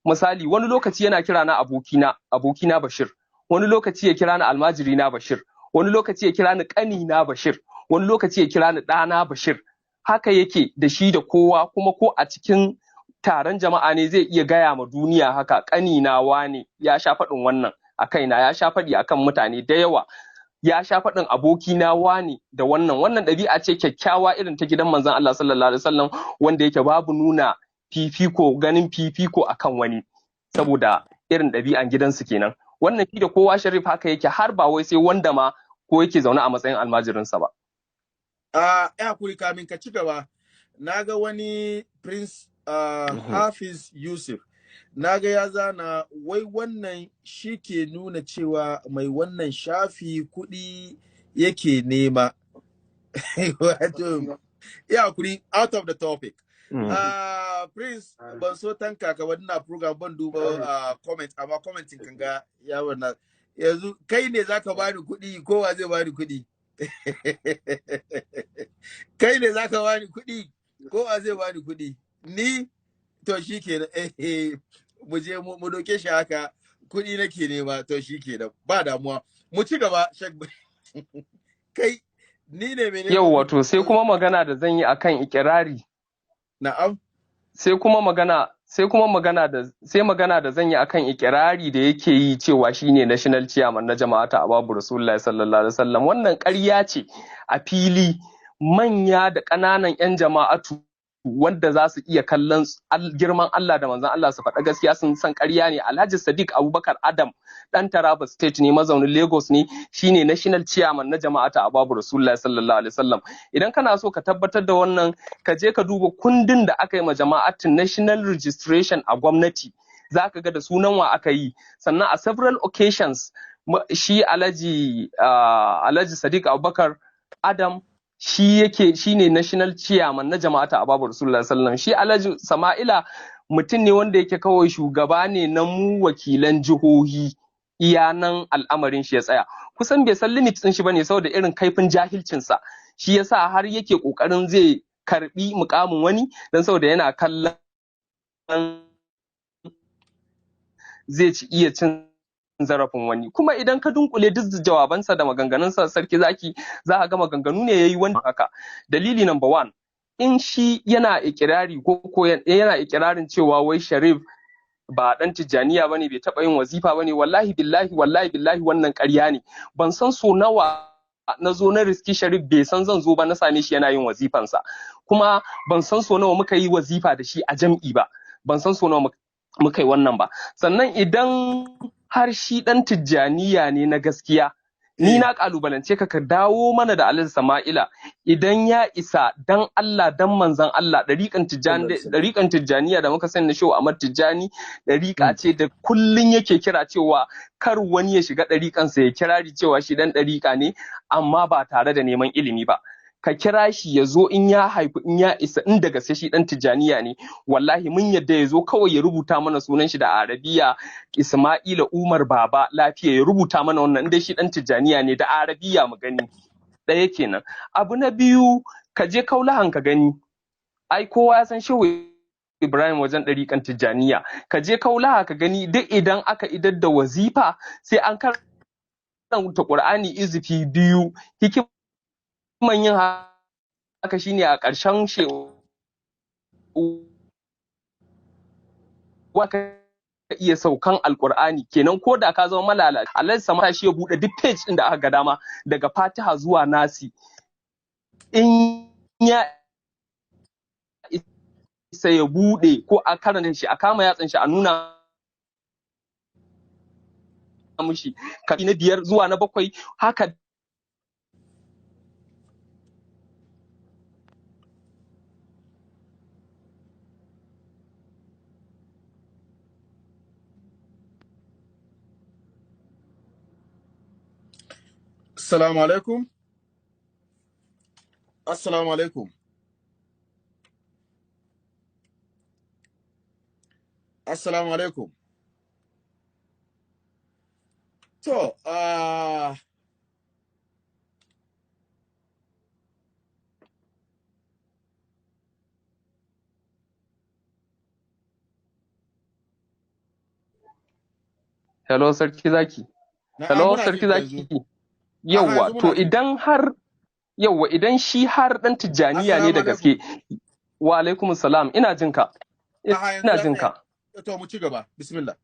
S3: Misali, wani lokaci yana kira na abokina Bashir, wani lokaci ya kira ni almajiri na Bashir, wani lokaci ya kira ni ƙani na Bashir, wani lokaci ya kira ni ɗana Bashir. Haka yake da shi da kowa, kuma ko a cikin taron jama'a ne zai iya gaya ma duniya haka, ƙani na wane. Ya sha faɗin wannan a kaina, ya sha faɗi akan mutane da yawa, ya sha faɗin abokina wane da wannan. Wannan ɗabi'a ce kyakkyawa irin ta gidan manzon Allah sallallahu alaihi wasallam, wanda yake babu nuna fifiko, ganin fifiko akan wani, saboda irin ɗabi'an gidansu kenan. Wannan shi da kowa Sharif haka yake, har ba wai sai wanda ma ko yake zaune a matsayin almajirinsa ba.
S2: Ya kuri kamin ka ci gaba, na ga wani Prince Hafiz Yusuf, na ga ya zana wai wannan shi ke nuna cewa mai wannan shafi kuɗi yake nema. Wato, ya kuri out of the topic. Prince, ban so tanka ka wannan program ban duba comment, amma commenting kan ga ya wannan. Yanzu kai ne zaka bani kuɗi, kowa zai bani kuɗi? Kai ne zaka bani kuɗi, kowa zai bani kuɗi? Ni to shikenan, mu je mu doke shi haka, kuɗi nake nema, to shikenan, ba damuwa, mu ci gaba. Kai ni ne mene?
S3: Yau wato sai kuma magana da zan yi akan ikirari.
S2: Na'am.
S3: Sai kuma magana da zan yi akan ikirari da yake yi cewa shine national chairman na jama'ata Ababu Rasulullahi sallallahu alaihi wasallam. Wannan ƙarya ce a fili, manya da ƙananan 'yan jama'atu wanda za su iya kallon girman Allah da manzon Allah su faɗa gaskiya sun san ƙarya ne. Alhaji Sadiq Abubakar Adam ɗan Taraba State ne, mazaunin Lagos ne, shine national chairman na jama'ata Ababu Rasulullahi sallallahu alaihi wasallam. Idan kana so ka tabbatar da wannan, ka je ka duba kundin da aka yi ma jama'atin national registration a gwamnati, zaka ga da sunan wa aka yi. Sannan a several occasions shi Alhaji Sadiq Abubakar Adam shi yake shine national chairman na jama'ata Ababu Rasulullahi sallallahu alaihi wasallam. Shi Alhaji Sama'ila mutum ne wanda yake kawai shugaba ne na mu wakilan jihohi, iya nan al'amarin shi ya tsaya. Kusan bai san limit din shi bane saboda irin kaifin jahilcin sa, shi yasa har yake kokarin zai karbi mukamin wani dan saboda yana kallon zai ci iya cin zarafin wani. Kuma idan ka dunkule duk jawabansa da maganganunsa, Sarki Zaki, za a ga maganganu ne yayi wanda haka. Dalili number 1, in shi yana ikirari ko yana ikirarin cewa wai Sharif ba dan Tijjaniya bane, bai taba yin wazifa bane, wallahi billahi wallahi billahi wannan ƙarya ne. Ban san so nawa na zo na riski Sharif bai san zan zo ba, na same shi yana yin wazifansa. Kuma ban san so nawa muka yi wazifa da shi a jam'i ba, ban san so nawa muka yi wannan ba. Sannan idan har shi ɗan Tijjaniya ne na gaskiya, ni na ƙalubalance ka dawo mana da Alhaji Sama'ila idan ya isa, dan Allah dan manzon Allah. Ɗariƙan Tijjaniya da muka sani na Shehu Ahmad Tijjani, ɗariƙa ce da kullun yake kira cewa kar wani ya shiga ɗariƙansa ya kirari cewa shi ɗan ɗariƙa ne, amma ba tare da neman ilimi ba. Ka kira shi ya zo, in ya haifi, in ya isa, in da gaske shi dan Tijjaniya ne, wallahi mun yadda ya zo kawai ya rubuta mana sunan shi da Arabiya, Isma'ila Umar Baba Lafiya, ya rubuta mana wannan in dai shi dan Tijjaniya ne da Arabiya mu gani. Ɗaya kenan. Abu na biyu, ka je Kaulahan ka gani, ai kowa ya san Shehu Ibrahim wajen ɗariƙan Tijjaniya. Ka je Kaulaha ka gani, duk idan aka idar da wazifa sai an karanta Qur'ani izifi 2. Hikima yin haka shine a ƙarshen ka iya saukan Alƙur'ani kenan, ko da ka zama malala. Alhaji Sama'ila shi ya buɗe duk page ɗin da aka ga dama daga Fatiha zuwa Nasi, in ya isa ya buɗe ko a karanta shi, a kama yatsan shi a nuna mushi na 5 zuwa na 7 haka.
S2: Assalamu alaikum. Assalamu alaikum. Assalamu alaikum. To,
S3: Hello, sarki zaki.
S2: Na'am,
S3: Hello,
S2: muna
S3: sarki
S2: jin ka yanzu.
S3: zaki.
S2: Aha,
S3: Yawwa,
S2: yanzu
S3: to
S2: muna jin.
S3: idan har yawwa idan shi har dan Tijjaniya ne
S2: Assalamu
S3: da
S2: alaikum.
S3: gaske. Wa alaikum salam, ina jin ka.
S2: Aha, yanzu
S3: Ina
S2: ya
S3: jin
S2: tsaya.
S3: ka.
S2: To mu ci gaba. Bismillah.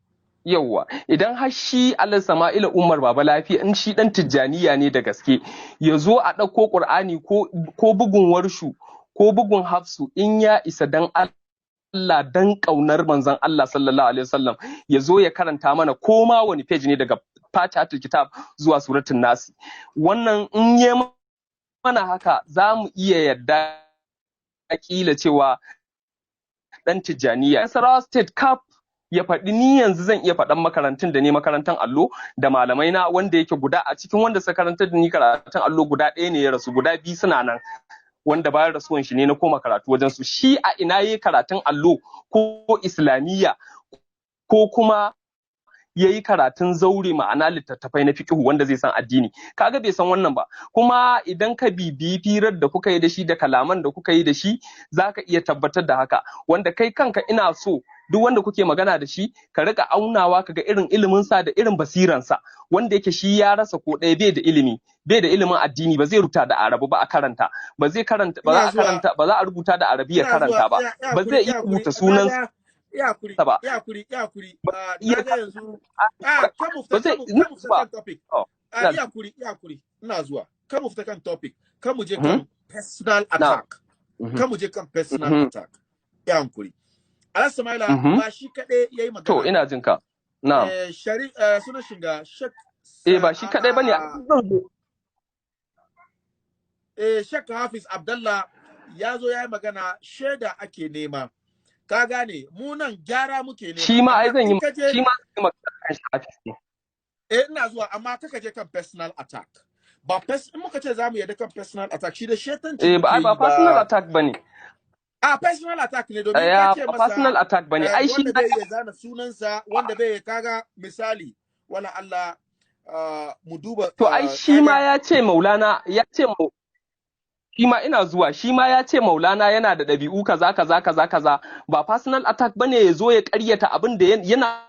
S3: Yawwa, idan har shi Alhaji Sama'ila Umar Baba Lafiya, in shi dan Tijjaniya ne da gaske, ya zo a ɗauko Qur'ani ko bugun Warshu ko bugun Hafsu, in ya isa, dan Allah, dan kaunar manzon Allah sallallahu alaihi wasallam, ya zo ya karanta mana ko ma wani page ne daga Fatihatul Kitab zuwa Suratul Nasi. Wannan in ya mana haka, za mu iya yadda kila cewa dan Tijjaniya. Nasarawa State Cup ya faɗi, ni yanzu zan iya faɗan makarantun da ne, makarantar allo da malamai na, wanda yake guda a cikin wanda suka karantar da ni karatun allo, guda ɗaya ne ya rasu, guda biyu suna nan, wanda bayan rasuwan shi ne na koma karatu wajen su. Shi a ina yayi karatun allo ko islamiyya ko kuma yayi karatun zaure, ma'ana littattafai na fiqhu wanda zai san addini? Kaga bai san wannan ba. Kuma idan ka bibiyi firar da kuka yi da shi da kalaman da kuka yi da shi, zaka iya tabbatar da haka. Wanda kai kanka, ina so duk wanda kuke magana da shi ka rika aunawa kaga irin iliminsa da irin basiransa, wanda yake shi ya rasa ko ɗaya. Bai da ilimi, bai da ilimin addini, ba zai rubuta da Arabu ba a karanta, ba zai karanta ba, za
S2: Ina
S3: a
S2: zuwa.
S3: karanta ba, za a rubuta da Arabiya
S2: Ina zuwa.
S3: karanta ba,
S2: Ya
S3: ba
S2: hakuri,
S3: zai
S2: ya
S3: iya
S2: hakuri.
S3: rubuta sunan
S2: Naga ya hakuri,
S3: ba,
S2: ya hakuri, ya hakuri.
S3: ba
S2: Ah,
S3: iya
S2: naga yanzu. Ah, kan mu
S3: ba
S2: fita,
S3: zai
S2: kan mu
S3: ina
S2: kan mu fita
S3: zuwa.
S2: kan topic.
S3: Oh,
S2: Ah,
S3: ina
S2: ya hakuri, ya hakuri. Ina zuwa. Kan mu fita kan topic. Kan mu je kan personal
S3: Na
S2: attack. Kan mu je kan personal attack. Ya hakuri. Alhaji Samaila, ba shi kaɗai yayi
S3: To
S2: magana ba.
S3: ina jin ka. Na'am.
S2: Eh, Shari, sunan shiga Shek
S3: Eh, ba shi kadai bane. Zan zo.
S2: Shek Hafiz Abdallah ya zo ya yi magana, shaida ake nema. Ka gane, mu nan gyara muke nema.
S3: Shi ma ai
S2: Amma
S3: zan yi
S2: in ka je
S3: shi ma zan yi magana kan shi, Hafiz ne.
S2: Eh, ina zuwa, amma kaka je kan personal attack. Ba in muka ce za mu yarda kan personal attack, shi da shetanci
S3: Eh, ba ai
S2: muke
S3: ba
S2: yi
S3: personal
S2: ba.
S3: attack bane.
S2: A personal attack ne, domin ka
S3: Ya
S2: ce
S3: ba
S2: masa
S3: personal attack bane. Ai shi
S2: wanda bai iya zana sunansa, wanda bai kaga misali, wala Allah, mu duba
S3: To ai shi ma
S2: kaga
S3: ya ce Maulana ya ce shi ma, ina zuwa, shi ma ya ce Maulana yana da ɗabi'u kaza kaza kaza kaza. Ba personal attack bane ya zo ya ƙaryata abin da yana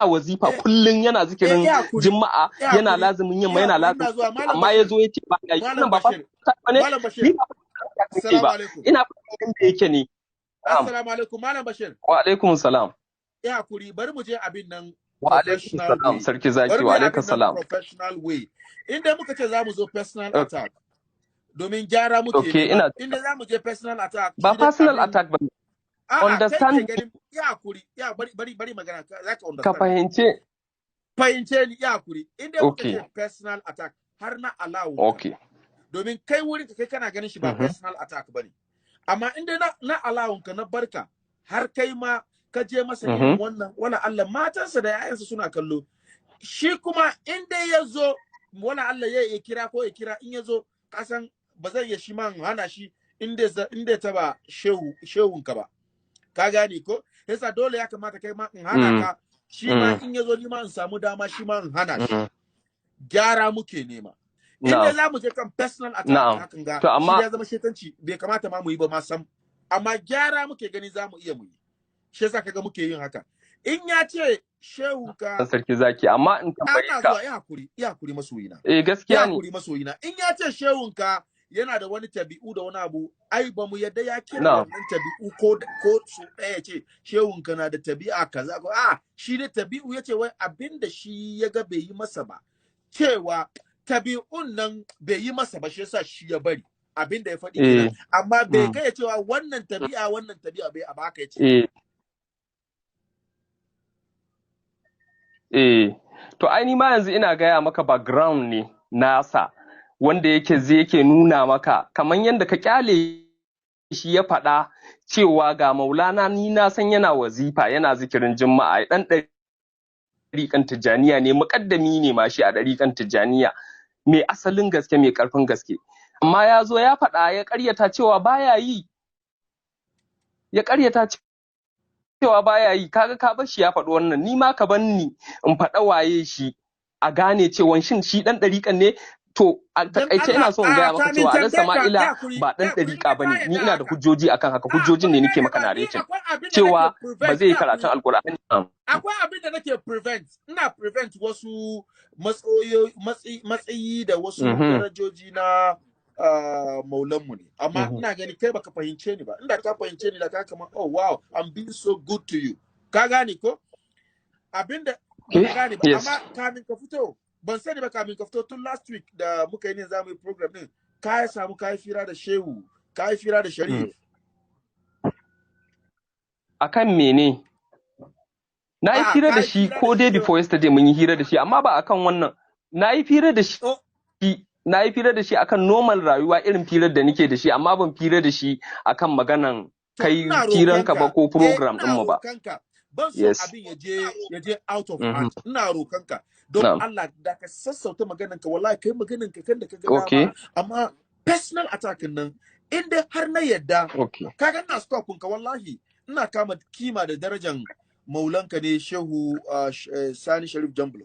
S3: wazifa kullun, yana zikirin
S2: ya hakuri,
S3: Juma'a,
S2: ya
S3: yana
S2: hakuri,
S3: lazumin yamma,
S2: ya
S3: yana
S2: hakuri, ina
S3: lazumin
S2: zuwa, Malam
S3: amma ya
S2: Bashir,
S3: zo ya ce ba ya yi.
S2: Malam
S3: Wannan ba
S2: Bashir,
S3: personal attack bane.
S2: Malam
S3: Ni
S2: Bashir,
S3: ba personal attack nake
S2: assalamu
S3: ba,
S2: alaikum.
S3: ina faɗin yanda yake ne. Na'am.
S2: Assalamu alaikum, Malam Bashir.
S3: Wa alaikum salam.
S2: Ya hakuri, bari mu je abin nan
S3: Wa alaikum
S2: professional
S3: salam,
S2: way.
S3: sarki zaki.
S2: Bari mu
S3: Wa
S2: yi
S3: alaikum
S2: abin nan
S3: salam.
S2: professional way. Inda muka ce za mu zo personal attack, domin gyara muke
S3: Okay,
S2: nema.
S3: ina
S2: Inda za mu je personal attack,
S3: ba
S2: shi dai
S3: personal
S2: abin
S3: attack bane.
S2: A'a, kai ke
S3: Understand me.
S2: ganin, ya hakuri, ya bari bari bari magana, za ka
S3: Ka
S2: understand.
S3: fahimce.
S2: Fahimce ni, ya hakuri. Inda muka
S3: Okay.
S2: ce personal attack, har na allow ka.
S3: Okay.
S2: Domin kai wurin ka, kai kana ganin shi ba personal attack bane. Amma inda na allow ka, na barka har kai ma ka je masa irin wannan, wala Allah matansa da 'ya'yansa suna kallo. Shi kuma in dai ya zo, wala Allah ya iya kira ko ya kira, in ya zo, kasan ba zan iya shi ma in hana shi in dai taba shehunka ba. Ka gane ko? Yasa dole ya kamata kai ma in hana ka, shi ma in ya zo, ni ma in samu dama shi ma in hana shi. Gyara muke nema. In dai
S3: Na'am.
S2: za mu je kan personal attack
S3: Na'am.
S2: hakan ga,
S3: To
S2: shi
S3: amma
S2: ya zama shetanci, bai kamata ma mu yi ba ma sam. Amma gyara muke gani za mu iya mu yi. Shi yasa kaga muke yin haka. In ya ce shehunka
S3: Sarki zaki, amma in tambaye
S2: ana
S3: ka.
S2: zuwa, ya hakuri, ya hakuri masoyina.
S3: Eh,
S2: Ya
S3: gaskiya ne.
S2: hakuri masoyina. In ya ce shehunka yana da wani tabi'u da wani abu, ai ba mu yadda ya kira
S3: Na'am.
S2: wannan tabi'u ko so ɗaya ya ce shehunka na da tabi'a kaza ko a shi ne tabi'u, ya ce wai abinda shi ya ga bai yi masa ba, cewa tabi'un nan bai yi masa ba, shi yasa shi ya bari. Abinda ya faɗi kenan. Amma bai kai ya cewa wannan tabi'a, wannan tabi'a bai a baka ya ce.
S3: Eh. Eh. To ai ni ma yanzu ina gaya maka background ne nasa wanda yake zai yake nuna maka kamar yadda ka kyale shi ya faɗa cewa ga Maulana, ni na san yana wazifa, yana zikirin Juma'a, dan ɗariƙan Tijjaniya ne, muƙaddami ne ma shi a ɗariƙan Tijjaniya, mai asalin gaske, mai ƙarfin gaske, amma ya zo ya faɗa, ya ƙaryata cewa baya yi, ya ƙaryata cewa baya yi. Kaga ka bar shi ya faɗi wannan, ni ma ka bar ni in faɗa waye shi, a gane cewa shin shi ɗan ɗariƙan ne. To a
S2: Dan
S3: takaice ina
S2: Allah,
S3: so in gaya
S2: a
S3: maka
S2: kamin
S3: cewa Alhaji
S2: tambaye ka,
S3: Sama'ila
S2: ya kuri,
S3: ba dan
S2: ya kuri,
S3: ɗariƙa
S2: in
S3: bane.
S2: ka
S3: Ni
S2: yarda
S3: ina da
S2: haka.
S3: hujjoji akan haka,
S2: A
S3: hujjojin
S2: baka
S3: ne nake
S2: gane
S3: maka
S2: ba, ni
S3: narrating
S2: akwai abin da nake
S3: cewa ba
S2: prevent,
S3: zai yi
S2: ya
S3: karatun
S2: kuri.
S3: Alkur'ani.
S2: Akwai abin da nake prevent, ina prevent wasu matsayi da wasu darajoji na maulanmu ne. Amma ina gani kai baka fahimce ni ba. Inda ka fahimce ni da ka kama, oh wow, I'm being so good to you. Ka gane ko? Abinda
S3: Okay.
S2: baka gane ba,
S3: Yes.
S2: amma kamin ka fito, ban sani ba, kamin ka fito tun last week da muka yi ne za mu yi program din, ka samu ka yi fira da Shehu, ka yi fira da Sharif.
S3: Akan mene? Na yi
S2: A'a,
S3: fira
S2: ka
S3: da
S2: yi
S3: shi
S2: fira da
S3: ko
S2: shi
S3: day
S2: cewa
S3: before yesterday mun yi hira da shi, amma ba akan wannan. Na yi fira da shi,
S2: oh,
S3: na yi fira da shi akan normal rayuwa, irin firar da nake da shi, amma ban fira da shi akan maganan
S2: to
S3: kai
S2: ina
S3: firanka ba
S2: rokanka,
S3: ko
S2: eh,
S3: program
S2: ina
S3: ɗinmu ba.
S2: rokanka, ban so
S3: Yes.
S2: abin ya je out of hand. Ina rokanka don
S3: Na'am.
S2: Allah da ka sassauta maganarka, wallahi kai maganarka kan da ka ga dama, amma personal attack nan, in dai har na yadda kaga ina stop ka, wallahi ina kama kima da darajan maulanka ne, Shehu Sani Sharif Jambulo.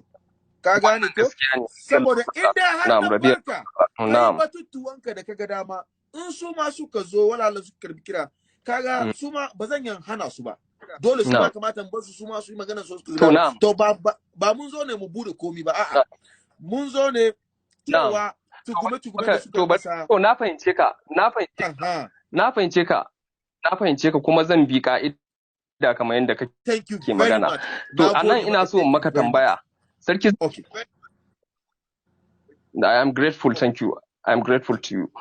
S2: Ka gane
S3: Wannan
S2: ko?
S3: gaskiya ne.
S2: Saboda in dai har
S3: Na'am,
S2: na
S3: Rabi'a.
S2: barka kai
S3: Na'am.
S2: batutuwanka da kaga dama, in su ma suka zo wala su karbi kira, kaga su ma ba zan yan hana su ba, dole su ma
S3: Na'am.
S2: kamata in bar su su ma su yi magana su
S3: To
S2: dama.
S3: na'am.
S2: To ba mun zo ne mu bude komi ba, a'a, mun zo ne
S3: Na'am.
S2: cewa tugume tugume da
S3: Maka,
S2: suka
S3: to ba
S2: masa.
S3: to na fahimce ka, na fahimce
S2: Aha.
S3: na fahimce ka, na fahimce ka, kuma zan bi ka'ida kamar yadda kake
S2: Thank you very
S3: magana.
S2: much.
S3: To
S2: Na
S3: a nan
S2: gode
S3: ina
S2: maka,
S3: so in
S2: thank you
S3: maka
S2: very much.
S3: tambaya. Sarki,
S2: Okay.
S3: I am grateful, thank you. I am grateful to you.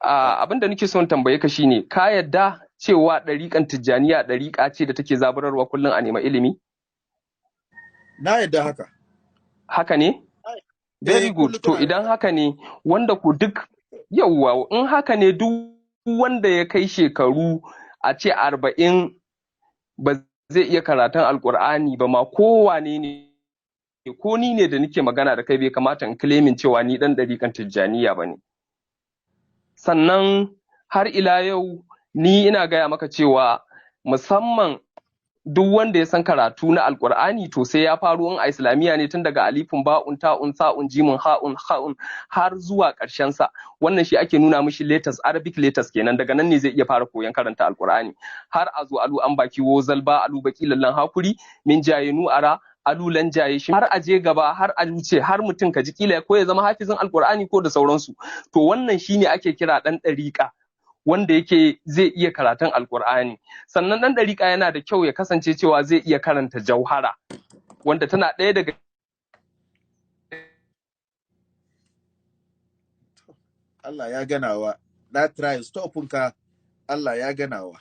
S3: Abin da nake son tambaye ka shine, ka yadda cewa ɗariƙan Tijjaniya ɗariƙa ce da take zaburarwa kullum a nema ilimi?
S2: Na yadda haka.
S3: Haka ne? Very
S2: Eh,
S3: good.
S2: kullum
S3: To
S2: tana
S3: idan haka ne, wanda ku duk yauwa, in haka ne, duk wanda ya kai shekaru a ce 40 ba zai iya karatun Alƙur'ani ba ma, kowane ne, ko ni ne da nake magana da kai, bai kamata in claiming cewa ni ɗan ɗariƙan Tijjaniya ba ne. Sannan har ila yau ni ina gaya maka cewa musamman duk wanda ya san karatu na Alkur'ani, to sai ya faro in a islamiyya ne tun daga alifun, ba'un, ta'un, sa'un, jimun, ha'un, ha'un har zuwa ƙarshen sa. Wannan shi ake nuna mishi letters, Arabic letters kenan. Daga nan ne zai iya fara koyon karanta Alkur'ani har a zo alu an baki wozal ba alu baki lallan hakuri min jaye nu ara alulan jaye shi, har a je gaba, har a wuce, har mutum ka ji kila ko ya zama hafizin Alkur'ani ko da sauransu. To wannan shine ake kira dan ɗariƙa wanda yake zai iya karatun Alkur'ani. Sannan ɗan ɗariƙa yana da kyau ya kasance cewa zai iya karanta jauhara, wanda tana ɗaya daga
S2: Allah ya ganawa. Na try stop ka, Allah ya ganawa.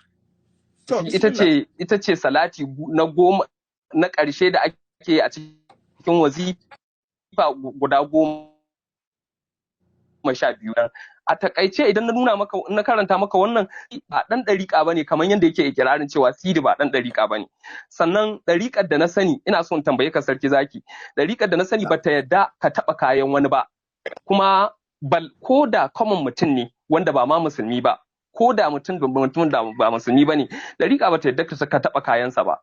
S2: To
S3: ita
S2: bismillah.
S3: ce ita ce salati na 10 na ƙarshe da ake yi a cikin wazifa guda 12. A takaice, idan na nuna maka, na karanta maka wannan, ba ɗan ɗariƙa bane kamar yadda yake ikirarin cewa Sidi ba ɗan ɗariƙa bane. Sannan ɗariƙar da na sani, ina son tambaye ka, Sarki Zaki, ɗariƙar da na sani bata yadda ka taɓa kayan wani ba, kuma bal ko da common mutum ne wanda ba ma musulmi ba, ko da mutum da ba musulmi bane, ɗariƙa bata yadda ka taɓa kayansa ba.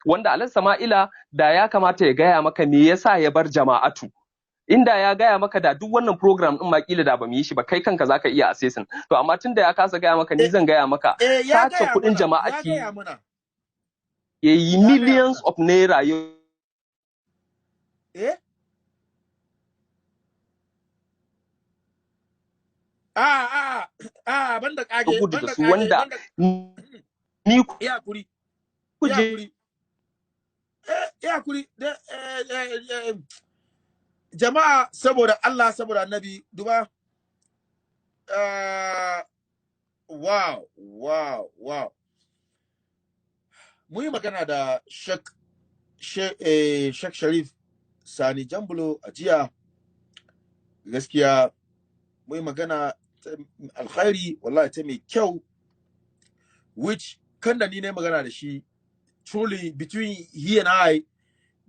S3: Wanda Alhaji Sama'ila da ya kamata ya gaya maka me yasa ya bar jama'atu. Inda ya gaya maka, da duk wannan program din ma kila da bamu yi shi ba, kai kanka zaka iya assessing. To amma tunda ya kasa gaya maka, ni
S2: Eh,
S3: zan gaya maka.
S2: eh, ya
S3: Sace
S2: gaya
S3: kuɗin
S2: mana, ya
S3: jama'a ki
S2: gaya mana.
S3: yayi
S2: Ya gaya
S3: millions
S2: mana.
S3: of naira ya
S2: Eh? A a a banda kage,
S3: gudu da
S2: banda
S3: su,
S2: kage,
S3: wanda
S2: banda
S3: ni
S2: ya kuri, ya
S3: kuje
S2: kuri. Eh, ya kuri. Da eh, eh, eh, jama'a, saboda Allah, saboda Annabi, duba. Wow. Mun yi magana da Shek Sharif Sani Jambulo a jiya. Gaskiya mun yi magana ta alkhairi, wallahi ta mai kyau, which kan da ni ne magana da shi, truly between he and I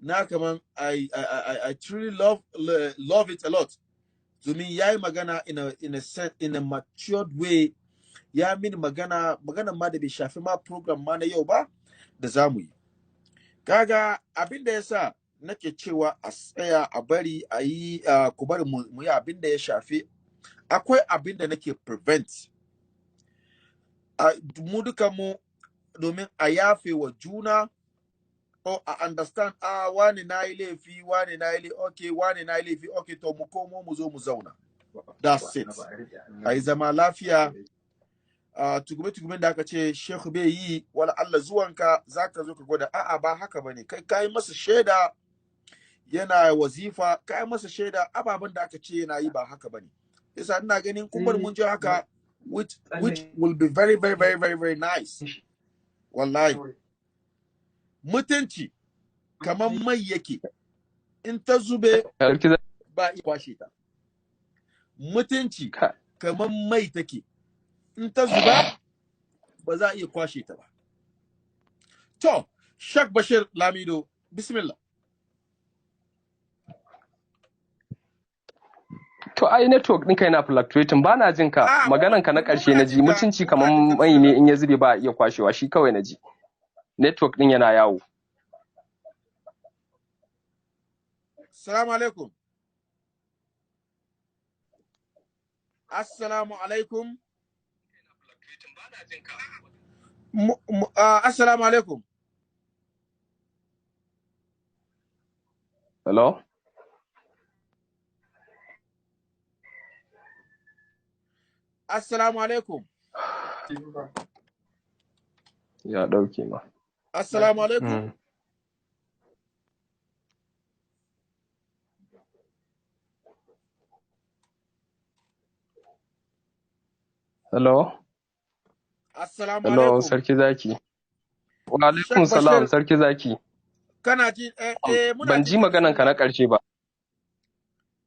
S2: na kaman I truly love it a lot, domin ya yi magana in a matured way. Ya mini magana, magana ma da bai shafi ma program ma na yau ba da za mu yi. Kaga abin da ya sa nake cewa a tsaya a bari a yi, ku bari mu yi abin da ya shafi, akwai abin da nake prevent mu duka mu, domin a yafe wa juna or a understand, wani na yi laifi, wani na yi laifi, okay, wani na yi laifi, okay, to mu komo mu zo mu zauna. That's it. A yi zama lafiya. Tugume-tugumen da aka ce Shehu bai yi, wala Allah zuwanka za ka zo ka gwada, a'a ba haka bane. Kai ka yi masa shaida yana wazifa, ka yi masa shaida ababen da aka ce yana yi ba haka bane. Yasa ina ganin kun bar mun je haka, which will be very very very very very nice. Wallahi. Mutunci kamar mai yake, in ta zube ba iya kwashe ta. Mutunci kamar mai take, in ta zuba ba za a iya kwashe ta ba. To, Shak Bashir Lamido, bismillah.
S3: To ai network ɗinka yana fluctuating, ba na jin ka. Maganan ka na ƙarshe na ji, mutunci kamar mai ne in ya zube ba a iya kwashewa, shi kawai na ji. Network ɗin yana yawo.
S2: Assalamu alaikum. Assalamu alaikum. Assalamu alaikum.
S3: Hello?
S2: Assalamu alaikum.
S3: Ya ɗauke ma.
S2: Assalamu alaikum.
S3: Hello?
S2: Assalamu
S3: Hello,
S2: alaikum.
S3: Sarki Zaki. Wa alaikum salam, Sarki Zaki.
S2: Kana ji, muna
S3: Ban ji maganan ka na ƙarshe ba.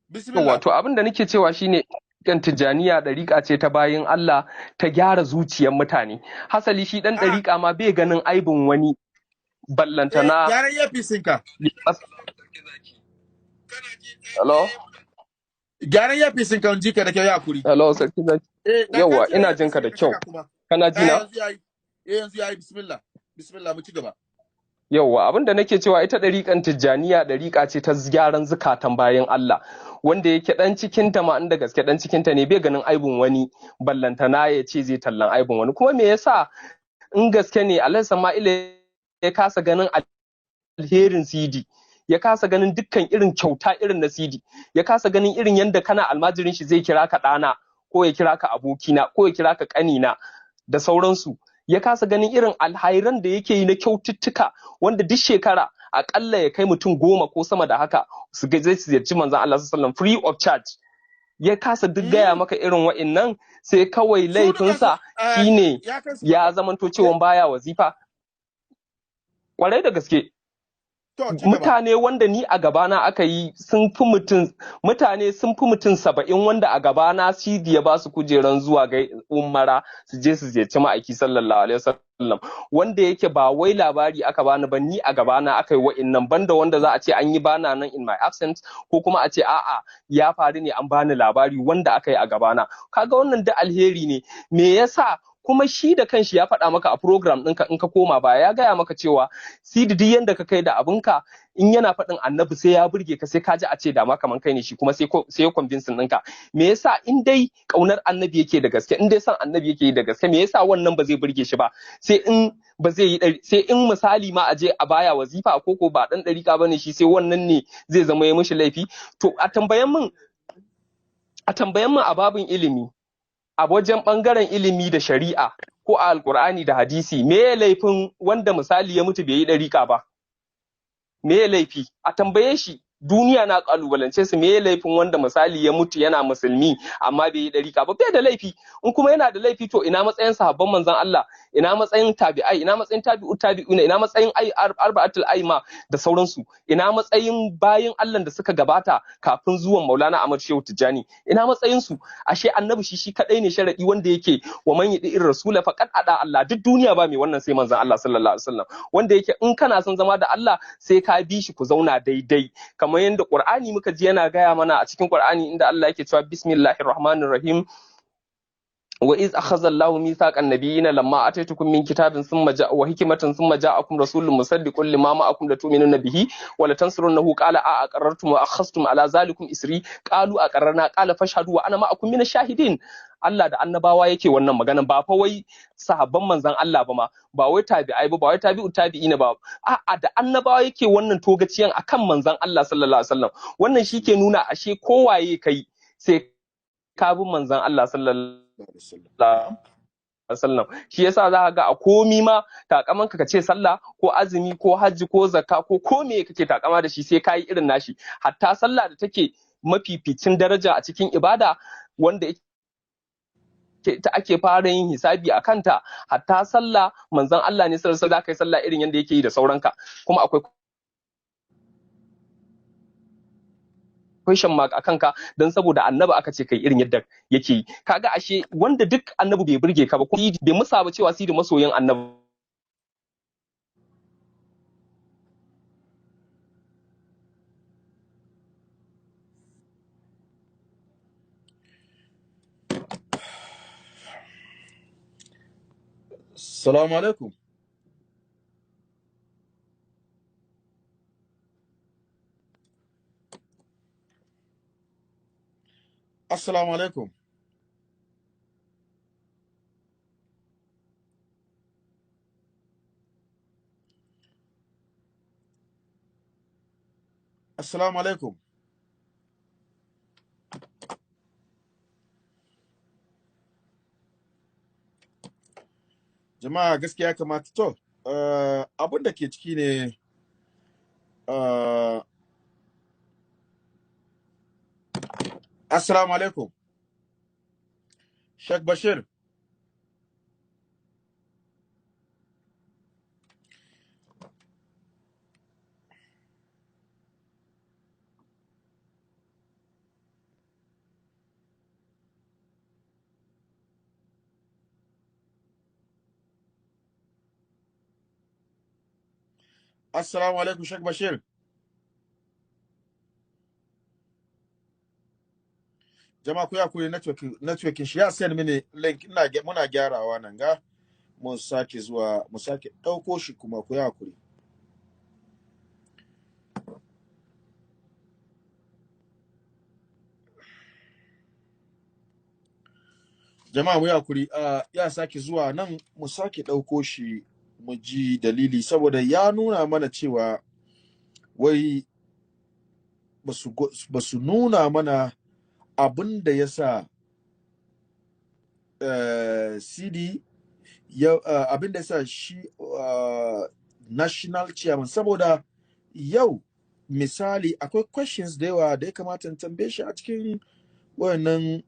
S2: Bismillah.
S3: Wato abin da nake cewa shine kan Tijjaniya ɗariƙa ce ta bayin Allah ta gyara zuciyar mutane. Hasali shi ɗan ɗariƙa ma bai ganin aibin wani, ballantana.
S2: Gyaran earpiece ka.
S3: Hello?
S2: Gyaran earpiece ka, ji ka da kyau, ya kuri.
S3: Hello, Sarki Zaki. Yawwa, ina jin ka da kyau. Kana ji na?
S2: Yanzu yayi, bismillah. Bismillah, mu ci gaba.
S3: Yawwa, abin da nake cewa ita ɗariƙan Tijjaniya ɗariƙa ce ta gyaran zukatan bayan Allah, wanda yake ɗan cikin ta ma inda gaske ɗan cikin ta ne bai ganin aibin wani, ballantana ya ce zai tallan aibin wani. Kuma me yasa in gaske ne Alhaji Sama'ila ya kasa ganin alherin CD, ya kasa ganin dukkan irin kyauta irin na CD, ya kasa ganin irin yanda kana almajirin shi zai kira ka ɗana, ko ya kira ka abokina, ko ya kira ka ƙanina da sauransu. Ya kasa ganin irin alhairan da yake yi na kyaututtuka, wanda duk shekara akalla ya kai mutum 10 ko sama da haka su ga zai ziyarci manzon Allah sallallahu alaihi wasallam free of charge. Ya kasa duk gaya maka irin wa'innan, sai kawai laifinsa shine ya zamanto cewa baya wazifa. Kwarai da gaske. Mutane wanda ni a gabana aka yi sun fi mutum, mutane sun fi mutum 70 wanda a gabana Sidi ya ba su kujeran zuwa ga umara su je su ziyarci ma'aiki sallallahu alaihi wasallam, wanda yake ba wai labari aka bani ba, ni a gabana aka yi wa'innan, banda wanda za a ce an yi bana nan in my absence, ko kuma a ce a'a ya faru ne an bani labari wanda aka yi a gabana. Kaga wannan duk alheri ne. Me yasa kuma shi da kanshi ya faɗa maka a program ɗinka in ka koma baya, ya gaya maka cewa Sidi duk yanda ka kai da abinka, in yana faɗin annabi sai ya burge ka, sai ka ji a ce dama kaman kai ne shi, kuma sai ya convincing ɗinka. Me yasa in dai ƙaunar annabi yake da gaske, in dai son annabi yake da gaske, me yasa wannan ba zai burge shi ba? Sai in ba zai yi, sai in misali ma a je a baya wazifa ko ko ba ɗan ɗariƙa bane shi, sai wannan ne zai zama ya mishi laifi. To a tambayan min a babin ilimi, a wajen ɓangaren ilimi da shari'a ko a alkur'ani da hadisi, me ya laifin wanda misali ya mutu bai yi ɗariƙa ba? Me ya laifi? A tambaye shi, duniya na ƙalubalance su, me ya laifin wanda misali ya mutu yana musulmi amma bai yi ɗariƙa ba? Bai da laifi. In kuma yana da laifi, to ina matsayin sahabban manzon Allah, ina matsayin tabi'ai, ina matsayin tabi'u tabi'una, ina matsayin arba'atul aima da sauransu, ina matsayin bayin Allah da suka gabata kafin zuwan Maulana Ahmad Shehu Tijjani, ina matsayin su? Ashe annabi shi kadai ne sharadi wanda yake wa man yadi ir rasula faqad ada Allah. Duk duniya ba mai wannan sai manzon Allah sallallahu alaihi wasallam, wanda yake in kana son zama da Allah sai ka bi shi ku zauna daidai, kamar yadda Qur'ani muka ji yana gaya mana a cikin Qur'ani inda Allah yake cewa bismillahir rahmanir rahim, Wa iz akhadha Allahu mithaqan nabiyina lamma ataitukum min kitabin thumma ja'a wa hikmatin thumma ja'akum rasulun musaddiqun lima ma'akum la tu'minunna bihi wa la tansurunnahu. Qala a aqarrartum wa akhadhtum ala zalikum isri? Qalu aqarrarna. Qala fashhadu wa ana ma'akum min ash-shahidin. Allah da annabawa yake wannan maganan, ba fa wai sahabban manzon Allah ba ma, ba wai tabi'ai ba, ba wai tabi'u tabi'ina ba, a'a da annabawa yake wannan togaciyan akan manzon Allah sallallahu alaihi wasallam. Wannan shike nuna ashe kowaye kai sai ka bi manzon Allah sallallahu alaihi wasallam. Shi yasa za ka ga a komi ma takaman ka ce sallah ko azumi ko hajji ko zakka ko kome kake takama da shi sai kayi irin nashi. Hatta sallah da take mafificin daraja a cikin ibada wanda ta ake fara yin hisabi a kanta, hatta sallah manzon Allah ne sallallahu alaihi wasallam kai sallah irin yanda yake yi da sauranka. Kuma akwai question mark akan ka dan saboda annabi aka ce kai irin yadda yake yi. Kaga ashe wanda duk annabi bai burge ka ba, ko bai musa ba cewa sidi masoyin annabi.
S2: Assalamu alaikum. Assalamu alaikum. Assalamu alaikum. Jama'a gaskiya kamata to abin da ke ciki ne, Assalamu alaikum. Sheikh Bashir. Assalamu alaikum Sheikh Bashir. Jama'a ku ya kuri networking shi ya send mini link, ina muna gyarawa nan ga mun sake zuwa mu sake dauko shi kuma ku ya kuri. Jama'a mu ya kuri, ya sake zuwa nan mu sake dauko shi mu ji dalili, saboda ya nuna mana cewa wai basu nuna mana abin da ya sa CD ya abin da ya sa shi national chairman, saboda yau misali akwai questions da yawa da ya kamata in tambaye shi a cikin wayannan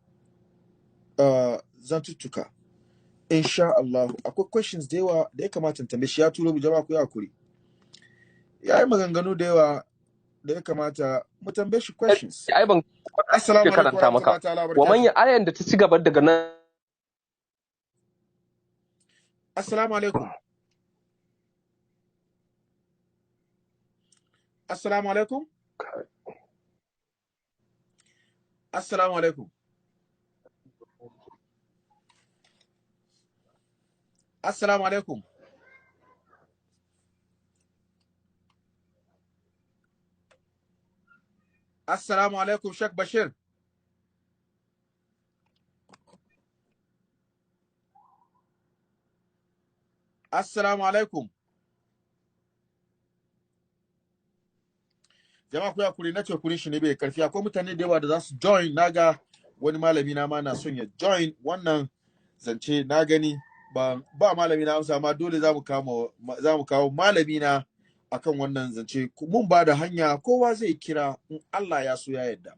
S2: zantuttuka. Insha Allah akwai questions da yawa da ya kamata in tambaye shi. Ya turo jama'a ku ya hakuri, ya yi maganganu da yawa da ya kamata mu tambaye shi questions.
S3: Ai ban
S2: Assalamu alaikum
S3: karanta maka
S2: warahmatullahi
S3: wa man
S2: wabarakatuh.
S3: ayan da ta ci gaba daga nan.
S2: Assalamu alaikum. Assalamu alaikum. Assalamu alaikum. Assalamu alaikum. Assalamu alaikum Sheikh Bashir. Assalamu alaikum. Jama'a ku ya kuri na ce kuri shi ne bai karfi. Akwai mutane da yawa da za su join. Naga wani malami na ma na son ya join wannan zance, na gani ba malami na amsa ma, dole za mu kawo malami na akan wannan zance. Mun ba da hanya kowa zai kira in Allah ya so ya yarda.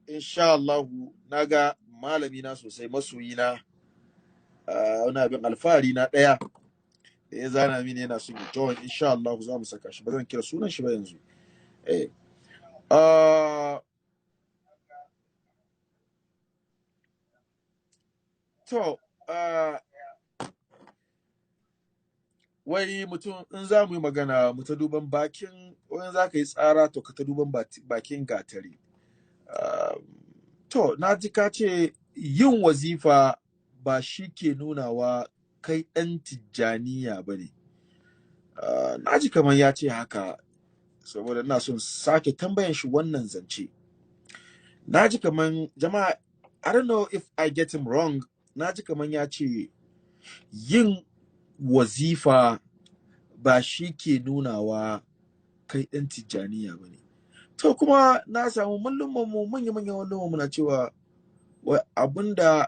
S2: Insha Allah naga malami na sosai, masoyi na, wani abin alfahari na daya da ya zana mini yana son ya join. Insha Allah za mu saka shi, ba zan kira sunan shi ba yanzu. To wai mutum in za mu yi magana mu ta duban bakin wani, za ka yi tsara to ka ta duban bakin gatari. To na ji ka ce yin wazifa ba shi ke nunawa kai ɗan Tijjaniya ba ne. Na ji kamar ya ce haka saboda ina son sake tambayan shi wannan zance. Na ji kamar jama'a, I don't know if I get him wrong, na ji kamar ya ce yin wazifa ba shi ke nunawa kai ɗan Tijjaniya ba ne. To kuma na samu mallumanmu, manya-manyan mallumanmu na cewa abinda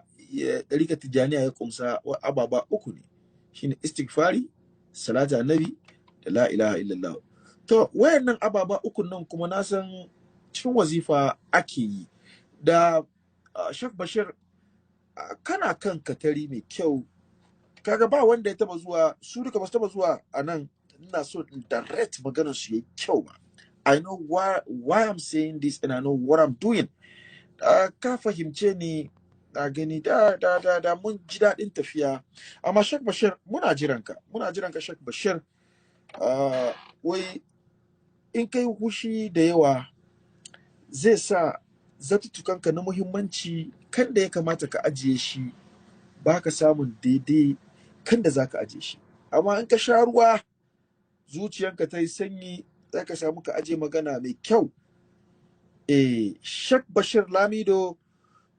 S2: ɗarika Tijjaniya ya kumsa wa ababa uku ne, shine istighfari, salatu annabi da la ilaha illallah. To wayannan ababa uku nan kuma na san cikin wazifa ake yi. Da Sheikh Bashir, kana kan katari mai kyau, kaga ba wanda ya taba zuwa, su duka ba su taba zuwa a nan, ina so in direct maganar su yayi kyau ba. I know why I'm saying this and I know what I'm doing. Ka fahimce ni, na gani da da da da mun ji daɗin tafiya. Amma Sheikh Bashir, muna jiranka, muna jiranka Sheikh Bashir. Wai in kai hushi da yawa zai sa zatuttukanka na muhimmanci kan da ya kamata ka ajiye shi ba ka samun daidai kan da za ka ajiye shi. Amma in ka sha ruwa zuciyanka ta yi sanyi, za ka samu ka ajiye magana mai kyau. Sheikh Bashir Lamido,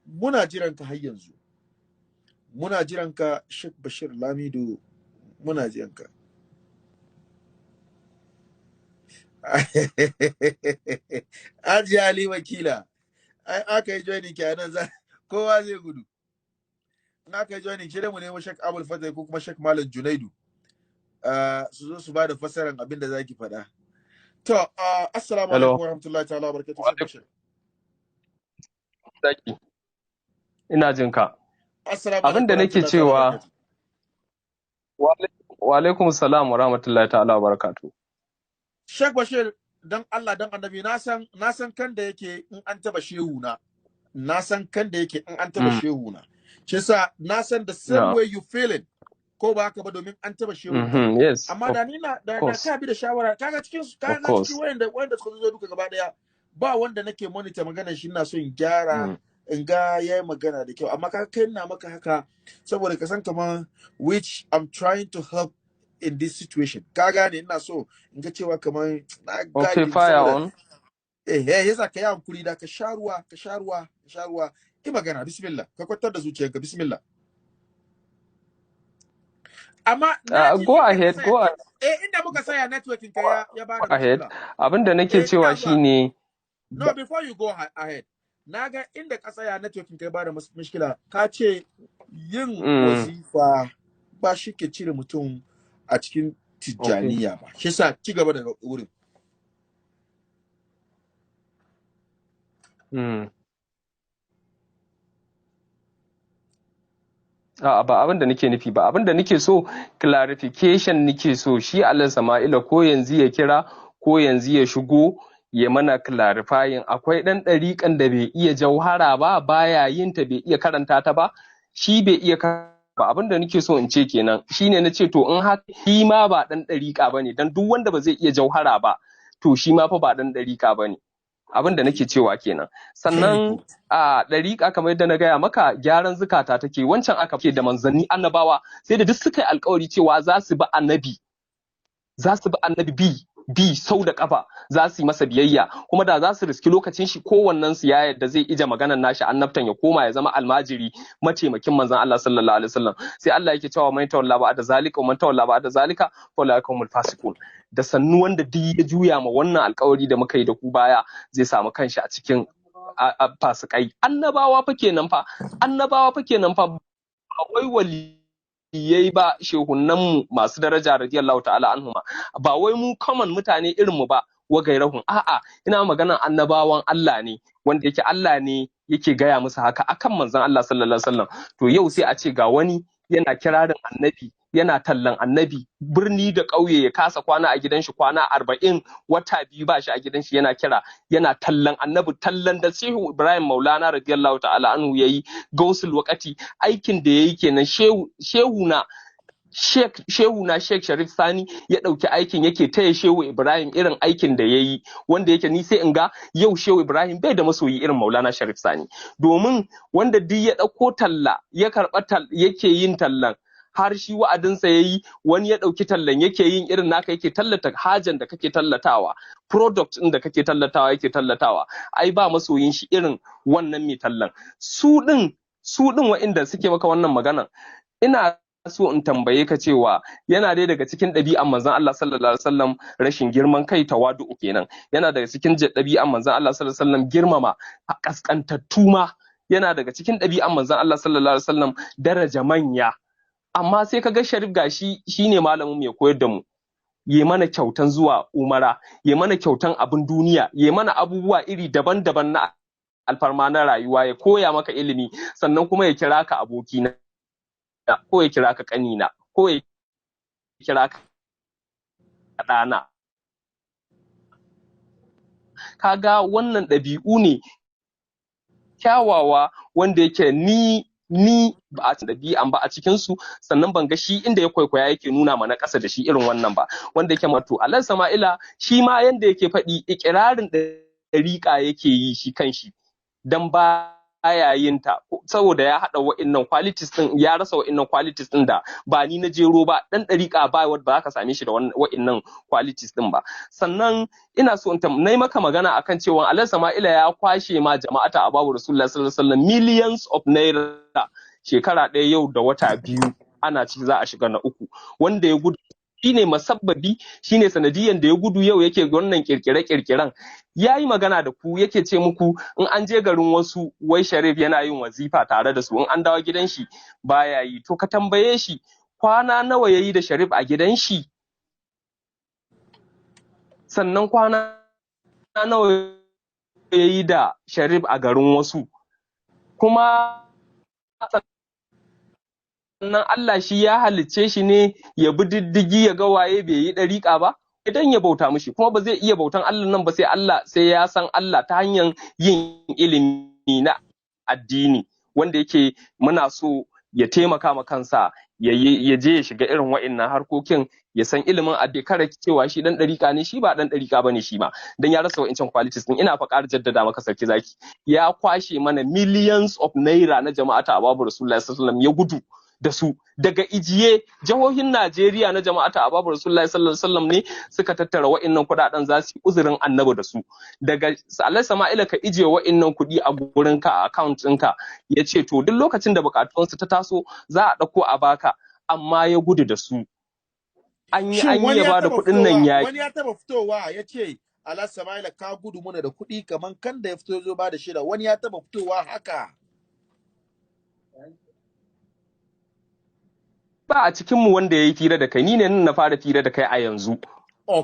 S2: muna jiranka har yanzu. Muna jiranka Sheikh Bashir Lamido, muna jiranka. Hajiya Ali Wakila, ai aka yi joining kenan za kowa zai gudu. In aka yi joining shi mu nemo Sheikh Abdul Fatai ko kuma Sheikh Malam Junaidu, su zo su ba da fasaran abin da zaki faɗa. To, assalamu alaikum wa rahmatullahi ta'ala wa barakatuh Sheikh Bashir.
S3: Zaki. Ina jin ka.
S2: Assalamu
S3: Abin da
S2: alaikum
S3: nake cewa, wa alaikum salam wa rahmatullahi ta'ala wa barakatuh.
S2: Sheikh Bashir, dan Allah dan Annabi, na san kan da yake in an taba shehu na. Na san kan da yake in an taba shehu na. Shi yasa na san the same way you feeling. Ko ba haka ba, domin an taba shehu.
S3: Yes.
S2: Amma da ni na da ka bi da shawara, kaga cikin wayanda suka zo duka gaba daya, ba wanda nake monitor maganar shi, ina so in gyara in ga yayi magana da kyau. Amma kaga kai ina maka haka saboda ka san kaman which I'm trying to help in this situation. Ka gane, ina so in ga cewa kaman na
S3: Okay, fire on.
S2: Yasa ka yi hankuri da ka sha ruwa, ka sha ruwa, ka sha ruwa. Ki magana, bismillah. Ka kwantar da zuciyarka, bismillah. Amma
S3: go ahead, go ahead.
S2: Inda muka saya networking ka ya bada
S3: ahead. Abin da nake cewa shine,
S2: no, before you go ahead, naga inda ka tsaya networking ka ya bada mushkila. Ka ce yin wazifa ba shi ke cire mutum a cikin Tijjaniya ba. Shi sa ci gaba daga wurin.
S3: A'a, ba abin da nake nufi ba. Abin da nake so clarification nake so shi Allah Sama'ila ko yanzu ya kira ko yanzu ya shigo ya mana clarifying. Akwai ɗan ɗariƙan da bai iya jauhara ba, baya yin ta, bai iya karanta ta ba, shi bai iya ba. Abin da nake so in ce kenan shine na ce to in haka shi ma ba ɗan ɗariƙa bane, dan duk wanda ba zai iya jauhara ba to shi ma fa ba ɗan ɗariƙa bane. Abin da nake cewa kenan. Sannan a ɗariƙa kamar yadda na gaya maka, gyaran zukata take. Wancan aka ke da manzanni annabawa sai da duk suka yi alkawari cewa za su bi annabi, za su bi annabi bi sau da kafa, za su yi masa biyayya, kuma da za su riski lokacin shi kowannen su ya yadda zai ije maganar nashi annabtan ya koma ya zama almajiri mataimakin manzon Allah sallallahu alaihi wasallam. Sai Allah yake cewa man tawalla ba'da zalika wa man tawalla ba'da zalika fa ulaika humul fasiqun. Da sannu wanda duk ya juya ma wannan alkawari da muka yi da ku baya zai samu kanshi a cikin fasikai. Annabawa fa kenan fa, annabawa fa kenan fa, ba wai waliyai ba, shehunan mu masu daraja radiyallahu ta'ala anhuma, ba wai mu common mutane irin mu ba wa gairahun. A'a, ina maganan annabawan Allah ne, wanda yake Allah ne yake gaya musu haka akan manzon Allah sallallahu alaihi wasallam. To yau sai a ce ga wani yana kirarin annabi, yana tallan annabi, birni da ƙauye, ya kasa kwana a gidan shi kwana 40, wata 2 ba shi a gidan shi, yana kira yana tallan annabi. Tallan da Shehu Ibrahim Maulana radiyallahu ta'ala anhu yayi, gausul waqati, aikin da yayi kenan. Shehu na Sheikh Shehu na Sheikh Sharif Sani ya ɗauki aikin, yake taya Shehu Ibrahim irin aikin da ya yi, wanda yake ni sai in ga yau Shehu Ibrahim bai da masoyi irin Maulana Sharif Sani, domin wanda duk ya ɗauko talla ya karɓa yake yin tallan har shi wa'adinsa ya yi, wani ya ɗauki tallan yake yin irin naka, yake tallata hajan da kake tallatawa, product ɗin da kake tallatawa yake tallatawa, ai ba masoyin shi irin wannan mai tallan. Su ɗin wa'inda suke maka wannan maganan, ina so in tambaye ka cewa yana dai daga cikin ɗabi'an manzon Allah sallallahu alaihi wasallam rashin girman kai, tawadu'u kenan. Yana daga cikin ɗabi'an manzon Allah sallallahu alaihi wasallam girmama kaskantattu ma. Yana daga cikin ɗabi'an manzon Allah sallallahu alaihi wasallam daraja manya. Amma sai ka ga Sharif gashi shine malamin mu, ya koyar da mu, ya mana kyautan zuwa umara, ya mana kyautan abin duniya, ya mana abubuwa iri daban-daban na alfarma na rayuwa, ya koya maka ilimi, sannan kuma ya kira ka abokina, ko ya kira ka kanina, ko ya kira ka ɗana. Kaga wannan ɗabi'u ne kyawawa wanda yake ni ba a ɗabi'an ba a cikin su. Sannan ban ga shi inda ya kwaikwaya yake nuna mana ƙasa da shi irin wannan ba, wanda yake mato Alhaji Sama'ila shi ma yanda yake faɗi, ikirarin ɗariƙa yake yi shi kanshi, dan baya yin ta saboda ya haɗa wa'innan qualities din, ya rasa wa'innan qualities din da ba ni na jero ba. Dan ɗariƙa ba wanda ba za ka same shi da wa'innan qualities din ba. Sannan ina so in na yi maka magana akan cewa Alhaji Sama'ila ya kwashe ma jama'ata a babu Rasulullah sallallahu alaihi wasallam millions of naira shekara ɗaya yau da wata 2, ana ciki za a shiga na uku. Wanda ya gudu shine masabbabi, shine sanadiyan da ya gudu, yau yake wannan kirkire-kirkiren. Ya yi magana da ku, yake ce muku in an je garin wasu wai Sharif yana yin wazifa tare da su, in an dawo gidan shi baya yi. To ka tambaye shi kwana nawa ya yi da Sharif a gidan shi, sannan kwana nawa ya yi da Sharif a garin wasu. Kuma sannan Allah shi ya halicce shi ne ya bi diddigi ya ga waye bai yi ɗariƙa ba idan ya bauta mishi, kuma ba zai iya bautan Allah nan ba sai Allah, sai ya san Allah ta hanyar yin ilimi na addini, wanda yake muna so ya taimaka ma kansa, ya je ya shiga irin wa'innan harkokin, ya san ilimin addini, kare cewa shi dan ɗariƙa ne. Shi ba dan ɗariƙa bane shi ma, dan ya rasa wa'incan qualities din. Ina fa ƙara jaddada maka, Sarki Zaki, ya kwashe mana millions of naira na jama'ata a babu Rasulullahi sallallahu alaihi wasallam, ya gudu da su daga ijiye jihohin Najeriya na jama'ata a babu Rasulullahi sallallahu alaihi wasallam ne suka tattara wa'innan kuɗaɗen za su yi uzurin annabi da su. Daga Alhaji Sama'ila ka ijiye wa'innan kuɗi a gurin ka, a account ɗinka, ya ce to duk lokacin da buƙatuwansu ta taso za a ɗauko a baka, amma ya gudu da su. An yi an yi ya bada kuɗin nan ya
S2: Wani ya taba fitowa ya ce Alhaji Sama'ila ka gudu muna da kuɗi, kaman kan da ya fito ya zo ba da shaida? Wani ya taba fitowa haka?
S3: Ba a cikin mu wanda ya yi fira da kai, ni ne nan na fara fira da kai a yanzu.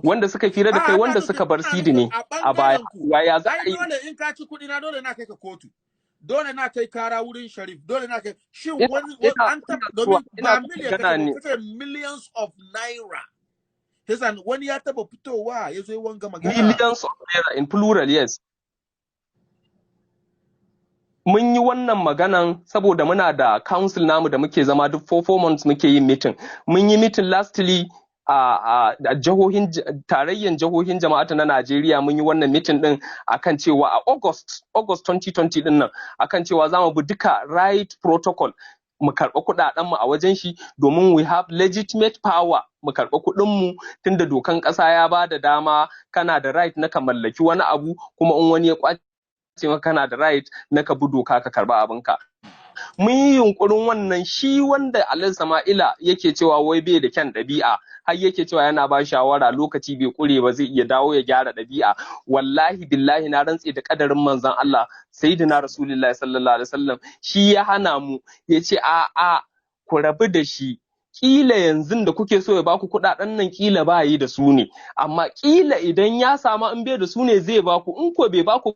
S3: Wanda suka fira da kai, wanda suka bar Sidi ne a baya. Yaya za a yi?
S2: Dole in ka ci kuɗi na, dole na kai ka kotu. Dole na kai kara wurin Sharif, dole na kai. Shin wani an taba, domin ba miliyan kace, millions of naira. Yasa wani ya taba fitowa ya zo yi wanga magana?
S3: Millions of naira in plural, yes. Mun yi wannan maganan saboda muna da council namu da muke zama duk 4 months muke yin meeting. Mun yi meeting lastly a jihohin tarayyan jihohin jama'ata na Najeriya. Mun yi wannan meeting din akan cewa a August 2020 din nan, akan cewa za mu bi duka right protocol mu karɓi kuɗaɗen mu a wajen shi, domin we have legitimate power mu karɓi kuɗin mu, tunda dokan ƙasa ya ba da dama kana da right na ka mallaki wani abu, kuma in wani ya kwace maka kana da right na ka bi doka ka karɓi abinka. Mun yi yunkurin wannan. Shi wanda Alhaji Sama'ila yake cewa wai bai da kyan ɗabi'a, har yake cewa yana ba shawara lokaci bai kure ba zai iya dawo ya gyara ɗabi'a, wallahi billahi, na rantse da kadarin manzon Allah Sayyidina Rasulullahi sallallahu alaihi wasallam, shi ya hana mu, ya ce a a ku rabu da shi, kila yanzu da kuke so ya baku kuɗaɗen nan kila ba yi da su ne, amma kila idan ya samu, in bai da su ne zai baku, in ko bai baku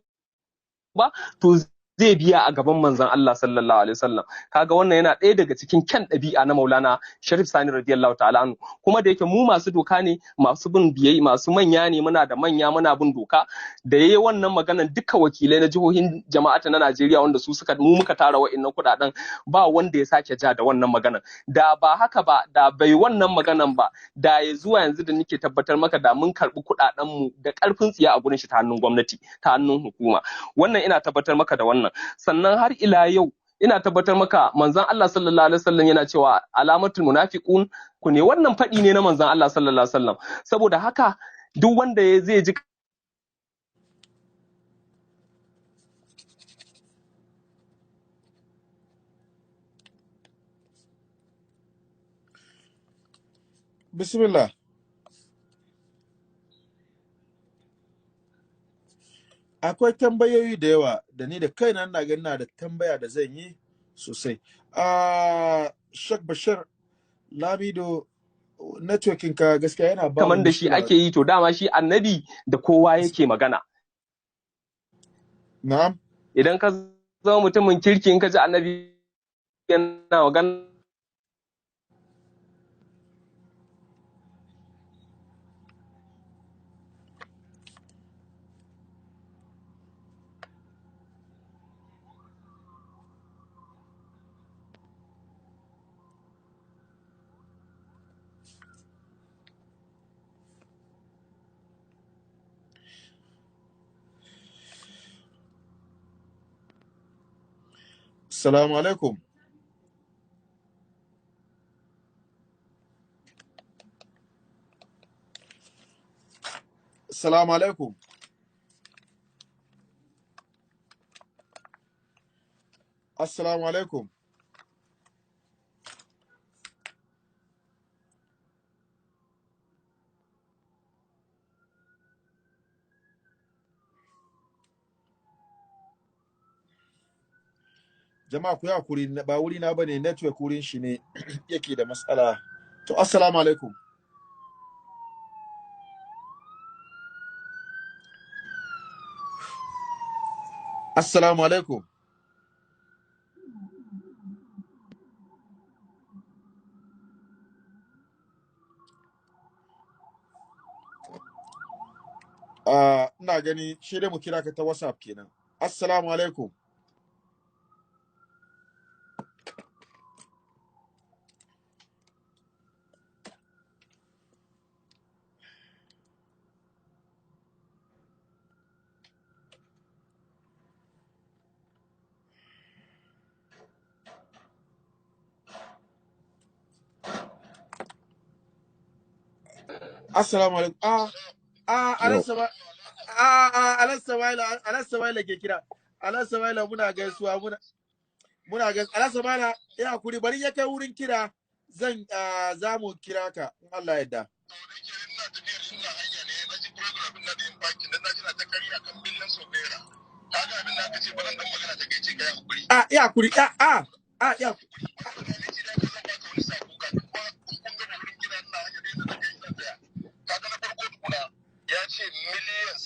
S3: ba to zai biya a gaban manzon Allah sallallahu alaihi wasallam. Kaga wannan yana ɗaya daga cikin kyan ɗabi'a na Maulana Sharif Sani radiyallahu ta'ala anhu. Kuma da yake mu masu doka ne, masu bin biyayya, masu manya ne, muna da manya, muna bin doka. Da yayi wannan maganan, duka wakilai na jihohin jama'ata na Najeriya wanda su suka mu muka tara wa'annan kuɗaɗen, ba wanda ya sake ja da wannan maganan. Da ba haka ba, da bai wannan maganan ba, da ya zuwa yanzu da nake tabbatar maka da mun karɓi kuɗaɗen mu da ƙarfin tsiya a gurin shi ta hannun gwamnati, ta hannun hukuma. Wannan ina tabbatar maka da wannan. Sannan har ila yau ina tabbatar maka manzon Allah sallallahu alaihi wasallam yana cewa alamatul munafiqun ku ne. Wannan faɗi ne na manzon Allah sallallahu alaihi wasallam. Saboda haka duk wanda zai ji
S2: Bismillah. Akwai tambayoyi da yawa da ni da kaina ina ganin na da tambaya da zan yi sosai. Sheikh Bashir Lamido, networking ka gaskiya yana ba
S3: kaman da shi ake yi, to dama shi annabi da kowa yake magana.
S2: Na'am.
S3: Idan ka zama mutumin kirki, in ka ji annabi yana magana,
S2: Assalamu alaikum. Assalamu alaikum. Assalamu alaikum. Jama'a ku yi hakuri, ba wuri na bane, network wurin shi ne yake da matsala. To, assalamu alaikum. Assalamu alaikum. Ina gani shi dai mu kira ka ta WhatsApp kenan. Assalamu alaikum. Assalamu alaikum. Alasa Maila ke kira. Alasa Maila, muna gaisuwa, muna gaisuwa. Alasa Maila, ya hakuri, bari ya kai wurin kira, zan za mu kira ka in Allah ya yarda.
S4: Ina tafiya, ina hanya ne, na ji program na da yin parking, dan na ji na ta kari akan millions of naira. Kaga abin da aka ce ba, dan magana ta kai ce kai hakuri.
S2: Ah, ya hakuri. Ya
S4: ni ce da zan baka wani sako kafin kuma in kun gama wurin kira, ina hanya ne da na kai zan tsaya. Kaga na farko tukuna ya ce millions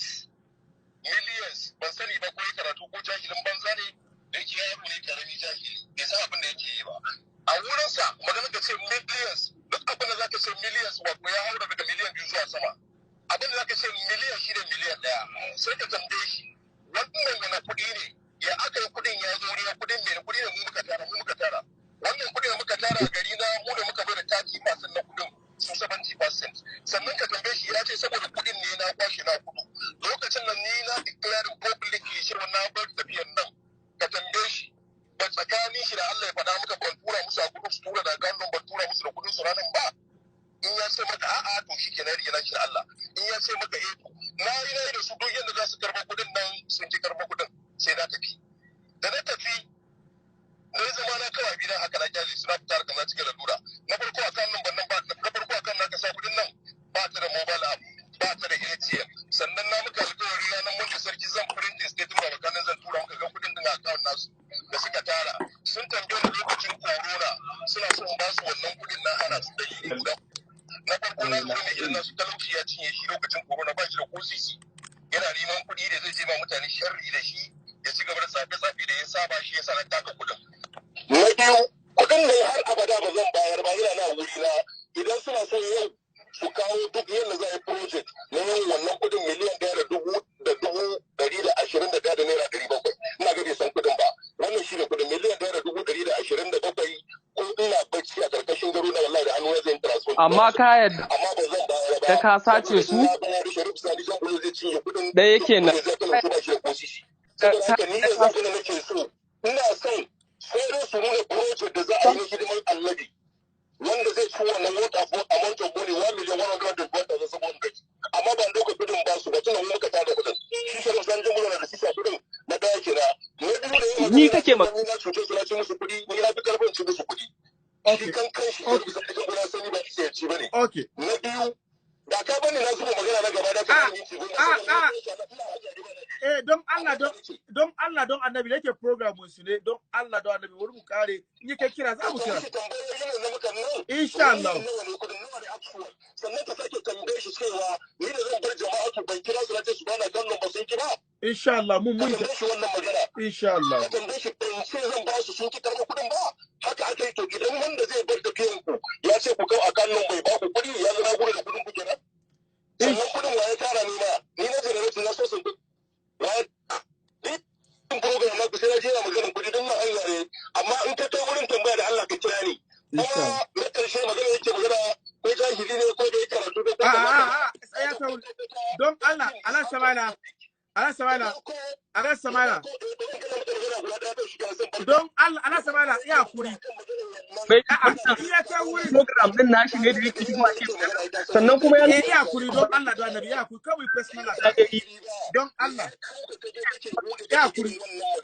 S4: millions, ban sani ba ko ya karatu ko jahilin banza ne. Da yake yaro ne karami, jahili, bai san abin da yake yi ba. A wurinsa magana ka ce millions, duk abin da zaka ce millions, wato ya haura daga miliyan 2 zuwa sama. Abin da zaka ce miliyan shi ne miliyan 1. Sai ka tambaye shi wannan wani kuɗi ne, ya aka yi kuɗin ya zo wuri, kuɗin mai kuɗi ne mu muka tara, mu muka tara wannan kuɗin da muka tara a gari na, mu da muka bai da 30% na kuɗin, su 70%. Sannan ka tambaye shi, ya ce saboda kuɗin ne na kwashe na kudu. Lokacin nan ni na declaring publicly cewa na bar tafiyan nan. Ka tambaye shi ba tsakanin shi da Allah ya faɗa maka, ban tura musu a kudu su tura da gandun, ban tura musu da kuɗin su ranar ba. In ya ce maka a'a, to shi kenan, rike shi da Allah. In ya ce maka eh, to na yi da su duk yadda za su karɓa kuɗin nan, sun ki karɓa kuɗin. Sai na tafi, da na tafi na yi zama na kawai gidan haka, na kyale su, na fita harkar na cikin lalura. Na farko akan nan ban nan ba, na farko akan na kasa kuɗin nan ba ta da mobile app, ba ta da ATM. Sannan na muka alƙawari ranar mun da sarki zan printing statement ba bakanin zan tura muka ga kuɗin din account nasu da suka tara. Sun tambaye ni lokacin corona, suna so in ba su wannan kuɗin, na hana su. Dalili guda, na farko na lura mai gidan nasu talauci ya cinye shi lokacin corona, ba shi da ko sisi, yana neman kuɗi da zai je ma mutane sharri da shi ya ci gaba da tsafe-tsafe da ya
S3: Amma ka yadda da ka sace su, ɗaya yake nan.
S4: Ina son sai dai su nuna project da za a yi hidiman annabi wanda zai ci wannan wata amount of money 1,101,700, amma ban dauka kudin ba su ba, tunda mu muka tada kudin. Shi Sharif Sani Jangolo na da sisa kudin na daya kenan. Na biyu da
S3: Ni kake
S4: ni na cuce su, na ci musu kudi, ni na fi karfin ci musu kudi. Shi kan kan shi Sharif Sani Jangolo ya sani ba shi ci bane. Na biyu, da ka bani na zuba magana na gaba da ka minti 10.
S2: Eh, don Allah, don Allah, don Annabi, yake program su ne, don Allah, don Annabi, wuri mu kare. In yake kira, za mu kira, insha Allah.
S4: Sannan ka sake tambaye shi cewa ni da zan bar jama'a ban kira su na ce su bana kallon ba, sun ki ba.
S2: Insha Allah, mun
S4: Ka tambaye shi wannan magana.
S2: Insha Allah.
S4: Ka tambaye shi, ban ce zan ba su sun ki karɓar kuɗin ba, haka aka yi. To idan wanda zai bar tafiyan ku ya ce ku kau a kallon bai ba ku kuɗi, ya zama gudu da kuɗin ku kenan. Sannan kuɗin wa ya tara? Ni ma ni na generate na so sun ni program na ku sai na je na maganin kuɗi don na hanya ne, amma in ka kai wurin tambaya, da Allah ka kira ni. Kuma na ƙarshe, magana yake magana ko jahili ne ko da ya karatu ko
S2: A a a, tsaya ta wuri, don Allah. Ala Samala, ala Samala, ala Samala, don Allah, ala Samala, ya kuri.
S3: Bai
S2: A'a, in ya kai wurin
S3: program din nashi ne da yake shigowa ke, sannan kuma ya
S2: eh, ya kuri, don Allah, don Annabi, ya kuri, kawai personal attack, don Allah, ya kuri,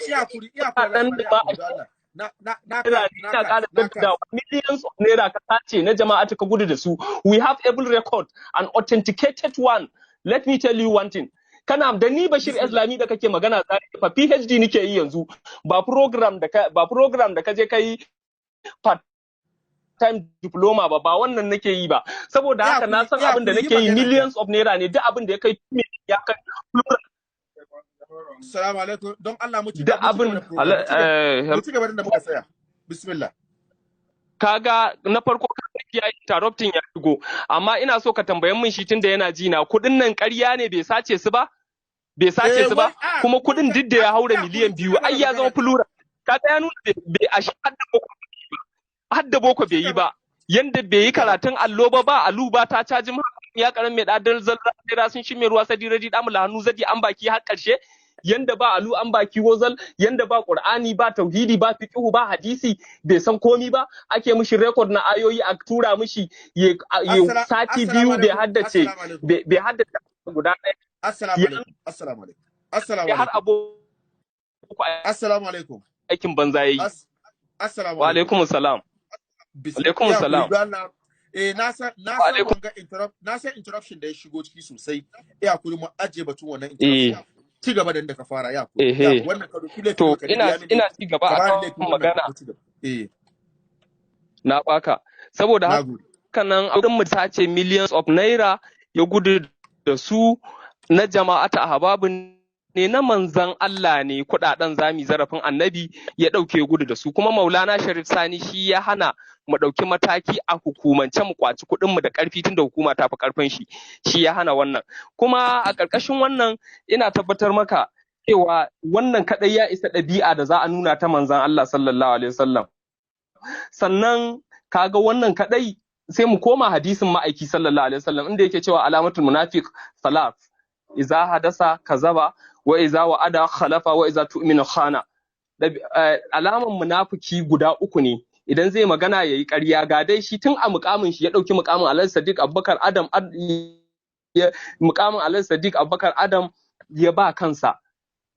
S2: ya kuri, ya kuri.
S3: Dan da ba
S2: don Allah, na na na
S3: naira
S2: na
S3: ina ƙara
S2: na
S3: jaddadawa, millions of naira ka sace na jama'a ka gudu da su. We have able record and authenticated one. Let me tell you one thing, kana da ni Bashir Islami da kake magana tsari fa, PhD nike yi yanzu, ba program da ka je kai part time diploma ba, ba wannan nake yi ba. Saboda haka na san abin da nake yi. Millions of naira ne, duk abin da ya kai ya kai plural.
S2: Assalamu alaikum, don Allah mu ci
S3: duk abin
S2: mu ci gaba da muka tsaya. Bismillah.
S3: Kaga na farko ya interrupting ya shigo, amma ina so ka tambayan min shi tunda yana ji na, kuɗin nan ƙarya ne bai sace su ba, bai sace su ba? Kuma kuɗin duk da ya haura miliyan 2, ai ya zama plural. Kaga ya nuna bai a shi hadda boko bai yi ba, yanda bai yi karatun allo ba, ba alu ba ta caji ya karan mai dadar zalla sun shi mai ruwa sadi radi damula hannu zadi an baki har karshe, yanda ba alu an baki wozal, yanda ba Qur'ani, ba tauhidi, ba fiqhu, ba hadisi, bai san komi ba, ake mishi record na ayoyi a tura mishi ya sati 2 bai haddace guda ɗaya.
S2: Assalamu alaikum, assalamu alaikum, assalamu
S3: har
S2: alaikum.
S3: Abu
S2: Assalamu alaikum.
S3: Aikin banza yayi.
S2: Assalamu.
S3: Wa alaikum salam, alaikum salam.
S2: Eh, na san wanga interrupt, na san interruption da ya shigo ciki sosai. Eh, hakuri, mu aje batun wannan interruption. Ci gaba da inda ka fara, ya
S3: Ehe.
S2: wannan ka doki laifin.
S3: To ina ci gaba akan magana.
S2: Eh.
S3: Na baka. Saboda haka nan abin mu sace millions of naira ya gudu da su na jama'ata ahbabun ne, na manzan Allah ne, kudaden zami zarafin Annabi ya dauke gudu da su. Kuma Maulana Sharif Sani shi ya hana mu dauki mataki a hukumance mu kwaci kuɗin mu da karfi, tunda hukuma ta fi karfin shi, shi ya hana wannan. Kuma a ƙarƙashin wannan ina tabbatar maka cewa wannan kadai ya isa ɗabi'a da za a nuna ta manzan Allah sallallahu alaihi wasallam. Sannan kaga wannan kadai, sai mu koma hadisin ma'aiki sallallahu alaihi wasallam inda yake cewa alamatul munafiq salat: iza hadasa kazaba, wa iza wa'ada khalafa, wa iza tu'mina khana. Alaman munafiki guda uku ne: idan zai magana yayi ƙarya. Ga dai shi tun a mukamin shi ya ɗauki mukamin Alhaji Sadiq Abubakar Adam, mukamin Alhaji Sadiq Abubakar Adam ya ba kansa.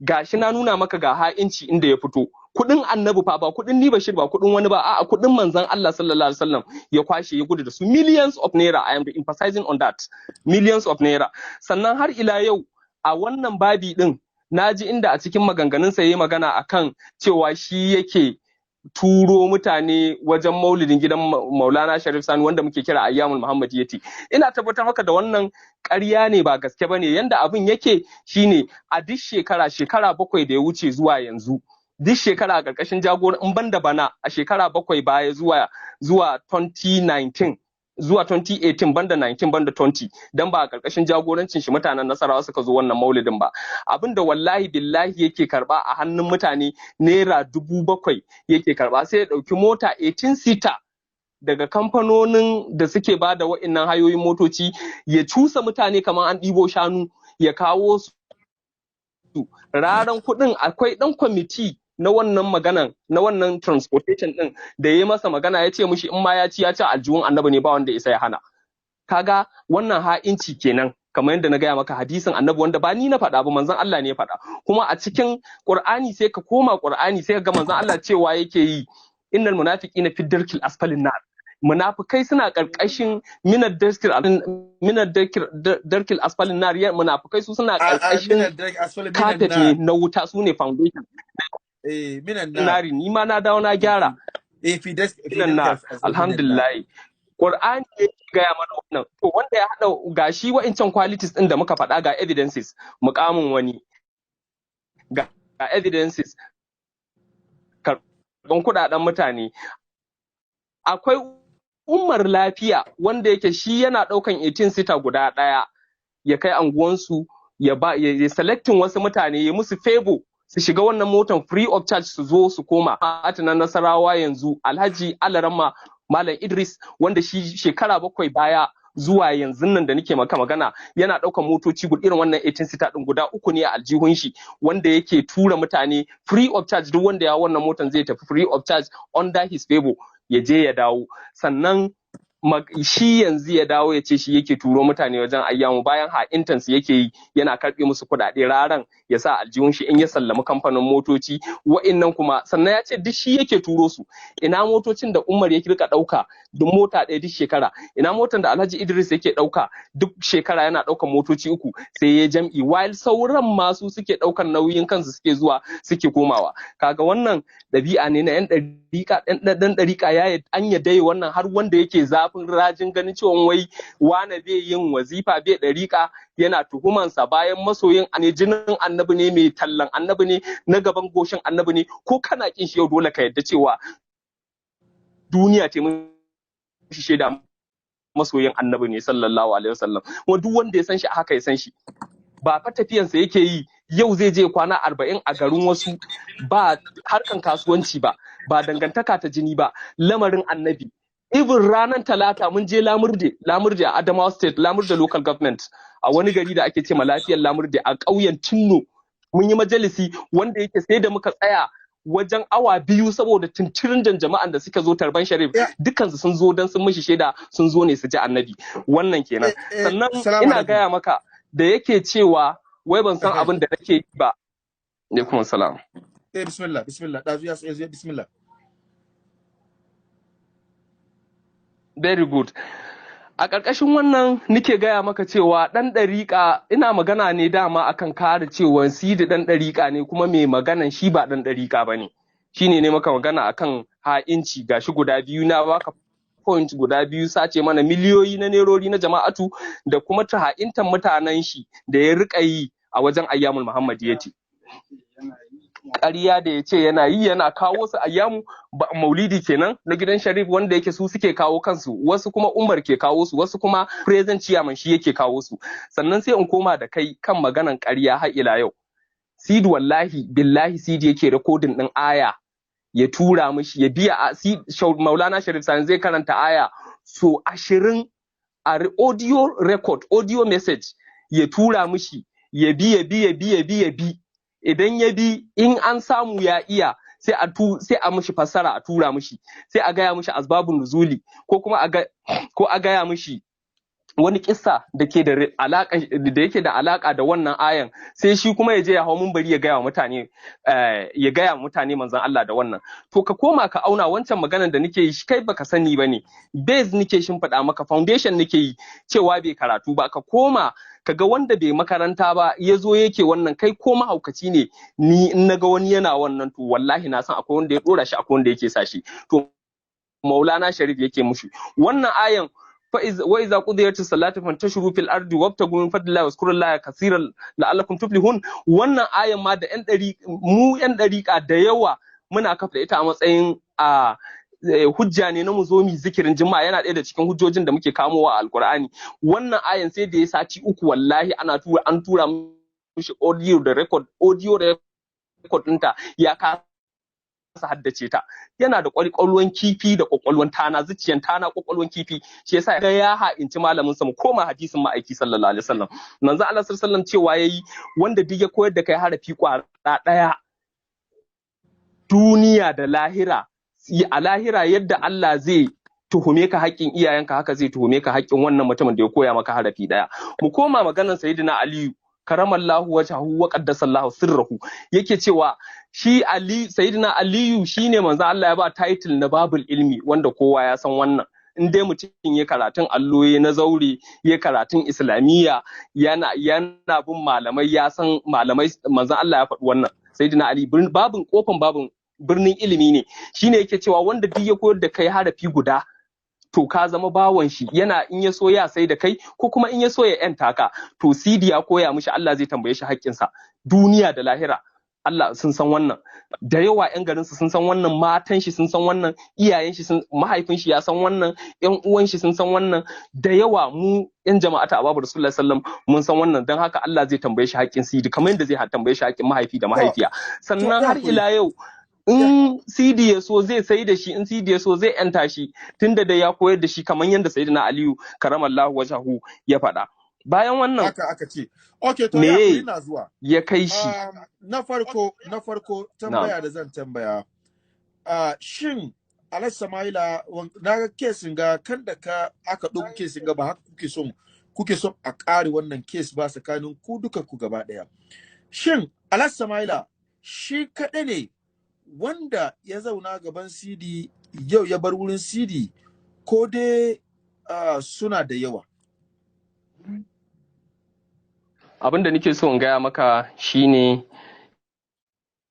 S3: Gashi na nuna maka ga ha'inci inda ya fito. Kuɗin Annabi fa, ba kuɗin ni Bashir ba, kuɗin wani ba, a'a, kuɗin manzon Allah sallallahu alaihi wasallam ya kwashe ya gudu da su, millions of naira. I am emphasizing on that, millions of naira. Sannan har ila yau a wannan babi din, naji inda a cikin maganganun sa yayi magana akan cewa shi yake turo mutane wajen maulidin gidan Maulana Sharif Sani wanda muke kira Ayyamul Muhammadiyati. Ina tabbatar maka da wannan ƙarya ne, ba gaske bane. Yanda abin yake shine, a duk shekara, shekara 7 da ya wuce zuwa yanzu, duk shekara a ƙarƙashin jagoran, in banda bana, a shekara 7 baya zuwa 2019 zuwa 2018, banda 19, banda 20, dan ba a ƙarƙashin jagorancin shi mutanen Nasarawa suka zo wannan maulidin ba. Abinda wallahi billahi yake karba a hannun mutane, naira 7,000 yake karba, sai ya ɗauki mota 18 seater. daga kamfanonin da suke ba da wa'innan hayoyin motoci, ya cusa mutane kamar an ɗibo shanu, ya kawo su raran kuɗin. Akwai ɗan kwamiti na wannan maganan, na wannan transportation ɗin, da ya yi masa magana, ya ce mishi in ma ya ci, ya ci aljihun Annabi ne, ba wanda isa ya hana. Kaga wannan ha'inci kenan, kamar yadda na gaya maka hadisin Annabi, wanda ba ni na faɗa ba, manzon Allah ne ya faɗa. Kuma a cikin Qur'ani, sai ka koma Qur'ani, sai ka ga manzon Allah cewa yake yi, "Innal munafiqina fi darkil asfalin nar." Munafikai suna karkashin minad darkil asfalin nar. Munafikai su suna karkashin carpet ne na wuta, su ne foundation.
S2: Eh, minan nar.
S3: Nari, ni ma na dawo na gyara.
S2: Eh, fi das
S3: Minan nar. Alhamdulillah, Qur'ani ne gaya mana wannan. To, wanda ya hada ga shi wa'incan qualities din da muka faɗa, ga evidences, mukamin wani, ga evidences karɓan kuɗaɗen mutane. Akwai Umar Lafiya, wanda yake shi yana ɗaukan 18 seater guda ɗaya ya kai anguwansu, ya ba ya selecting wasu mutane, ya musu favor su shiga wannan motan free of charge, su zo su koma. A na Nasarawa yanzu, Alhaji Alaramma Malam Idris, wanda shi shekara 7 baya zuwa yanzu nan da nake maka magana, yana ɗaukar motoci irin wannan 18 seater ɗin guda uku ne a aljihun shi, wanda yake tura mutane free of charge. Duk wanda ya wannan motan zai tafi free of charge under his favor, ya je ya dawo. Sannan shi yanzu ya dawo ya ce shi yake turo mutane wajen ayyamu, bayan ha'intansu yake yi, yana karɓe musu kuɗaɗe, raran ya sa aljihun shi in ya sallami kamfanin motoci wa'innan kuma. Sannan ya ce duk shi yake turo su. Ina motocin da Umar ya rika ɗauka duk mota ɗaya duk shekara? Ina motan da Alhaji Idris yake ɗauka duk shekara? Yana ɗaukan motoci uku, sai ya jam'i, while sauran masu suke ɗaukan nauyin kansu suke zuwa suke komawa. Kaga wannan ɗabi'a ne na yan ɗariƙa. Ɗan ɗariƙa ya an yadda wannan, har wanda yake zafin rajin ganin cewa wai wane bai yin wazifa, bai ɗariƙa, yana tuhumansa, bayan masoyin ne, jinin Annabi ne, mai tallan Annabi ne, na gaban goshin Annabi ne. Ko kana kin shi yau, dole ka yadda cewa duniya ce mun shi shaida masoyin Annabi ne, sallallahu alaihi wasallam. Kuma duk wanda ya san shi a haka ya san shi. Ba fa tafiyansa yake yi yau zai je kwana 40 a garin wasu ba harkan kasuwanci ba, ba dangantaka ta jini ba, lamarin Annabi. Even ranar Talata mun je Lamurde, Lamurde a Adamawa State, Lamurde Local Government, a wani gari da ake ce ma Lafiyar Lamurde, a ƙauyen Tinno, mun yi majalisi wanda yake sai da muka tsaya wajen awa 2 saboda tunturin jama'an da suka zo tarban Sharif. Dukansu sun zo don sun mishi shaida, sun zo ne su ji Annabi. Wannan kenan. Sannan ina gaya maka da yake cewa wai ban san abin da nake yi ba. Alaikum salam.
S2: Eh, bismillah, bismillah, dazu ya bismillah.
S3: Very good. A ƙarƙashin wannan nike gaya maka cewa ɗan ɗariƙa, ina magana ne dama akan kare cewa Sidi ɗan ɗariƙa ne, kuma mai maganan shi ba ɗan ɗariƙa ba ne. Shine ne maka magana akan ha'inci, gashi guda biyu na baka, point guda biyu: sace mana miliyoyi na nerori na jama'atu, da kuma ta ha'intan mutanen shi da ya riƙa yi a wajen Ayyamul Muhammadiyati. Ƙarya da ya ce yana yi, yana kawo su ayyamu maulidi kenan na gidan Sharif, wanda yake su suke kawo kansu, wasu kuma Umar ke kawo su, wasu kuma present chairman shi yake kawo su. Sannan sai in koma da kai kan maganan ƙarya har ila yau. Sidi, wallahi billahi, Sidi yake recording din aya ya tura mishi ya biya. A Maulana Sharif Sani zai karanta aya so 20 a audio record, audio message, ya tura mishi ya bi, ya bi, ya bi, ya bi, ya bi. Idan ya bi, in an samu ya iya, sai a mishi fassara, a tura mishi, sai a gaya mishi asbabun nuzuli, ko kuma a ga ko a gaya mishi wani kissa da ke da alaka, da yake da alaka da wannan ayan, sai shi kuma ya je ya hau munbari ya gaya wa mutane manzon Allah da wannan. To, ka koma ka auna wancan maganar da nake yi, shi kai baka sani bane. Base nake shimfiɗa maka, foundation nake yi, cewa bai karatu ba. Ka koma ka ga wanda bai makaranta ba ya zo yake wannan. Kai ko mahaukaci ne, ni in naga wani yana wannan, to wallahi na san akwai wanda ya dora shi, akwai wanda yake sa shi. To, Maulana Sharif yake mushi wannan ayan, "Wa iza qudiyatis salatu fantashiru fil ardi wabtagu min fadlillahi wazkurullaha kaseeran la'allakum tuflihun." Wannan ayan ma da yan ɗari mu yan ɗariƙa da yawa muna kafa ita a matsayin a hujja ne na mu zo mu zikirin Juma'a. Yana ɗaya da cikin hujjojin da muke kamowa a Alkur'ani. Wannan ayan sai da ya sati 3, wallahi, ana tura, an tura mishi audio da record, audio record ɗinta, ya kasa. Haddace ta. Yana da kwakwalwan kifi da kwakwalwan tana, zuciyan tana, kwakwalwan kifi. Shi yasa ga ya ha'inci malamin sa. Mu koma hadisin ma'aiki sallallahu alaihi wasallam. Manzo Allah sallallahu alaihi wasallam cewa yayi, wanda duk ya koyar da kai harafi kwara daya, duniya da lahira, a lahira yadda Allah zai tuhume ka haƙƙin iyayenka, haka zai tuhume ka haƙƙin wannan mutumin da ya koya maka harafi ɗaya. Mu koma maganar Sayyidina Aliyu karamallahu wajhahu wa qaddasallahu sirrahu. Yake cewa shi Ali, Sayyidina Aliyu, shine manzo Allah ya ba title na babul ilmi, wanda kowa ya san wannan. In dai mutum ya karatun allo, ya na zaure, ya karatun islamiyya, yana bin malamai, ya san malamai, manzo Allah ya faɗi wannan. Sayyidina Ali babin kofan babin birnin ilimi ne. Shine yake cewa wanda duk ya koyar da kai harafi guda, to ka zama bawan shi. Yana in ya so ya sai da kai, ko kuma in ya so ya yanta ka. To Sidi ya koya mishi, Allah zai tambaye shi haƙƙinsa duniya da lahira. Allah sun san wannan da yawa, yan garin su sun san wannan, matan shi sun san wannan, iyayen shi sun, mahaifin shi ya san wannan, yan uwan shi sun san wannan da yawa. Mu yan jama'ata Ababu Rasulullahi sallam mun san wannan. Don haka Allah zai tambaye shi haƙƙin Sidi kamar yadda zai tambaye shi haƙƙin mahaifi da mahaifiya. Sannan har ila yau, in Sidi ya so zai sai da shi, in Sidi ya so zai yanta shi, tunda da ya koyar da shi, kamar yadda Sayyidina Aliyu karamallahu wajhahu ya faɗa. Bayan wannan,
S2: haka aka ce. Okay, to
S3: me
S2: ya ina zuwa.
S3: ya kai shi?
S2: Na farko tambaya da zan tambaya, shin Alhaji Samaila, na ga kesin ga kan da ka aka ɗauki kesin ga, ba haka kuke son a ƙare wannan case ba tsakanin ku duka ku gaba ɗaya. Shin Alhaji Samaila shi kaɗai ne wanda ya zauna gaban CD yau ya bar wurin CD, ko dai suna da yawa?
S3: Abin da nake so in gaya maka shine,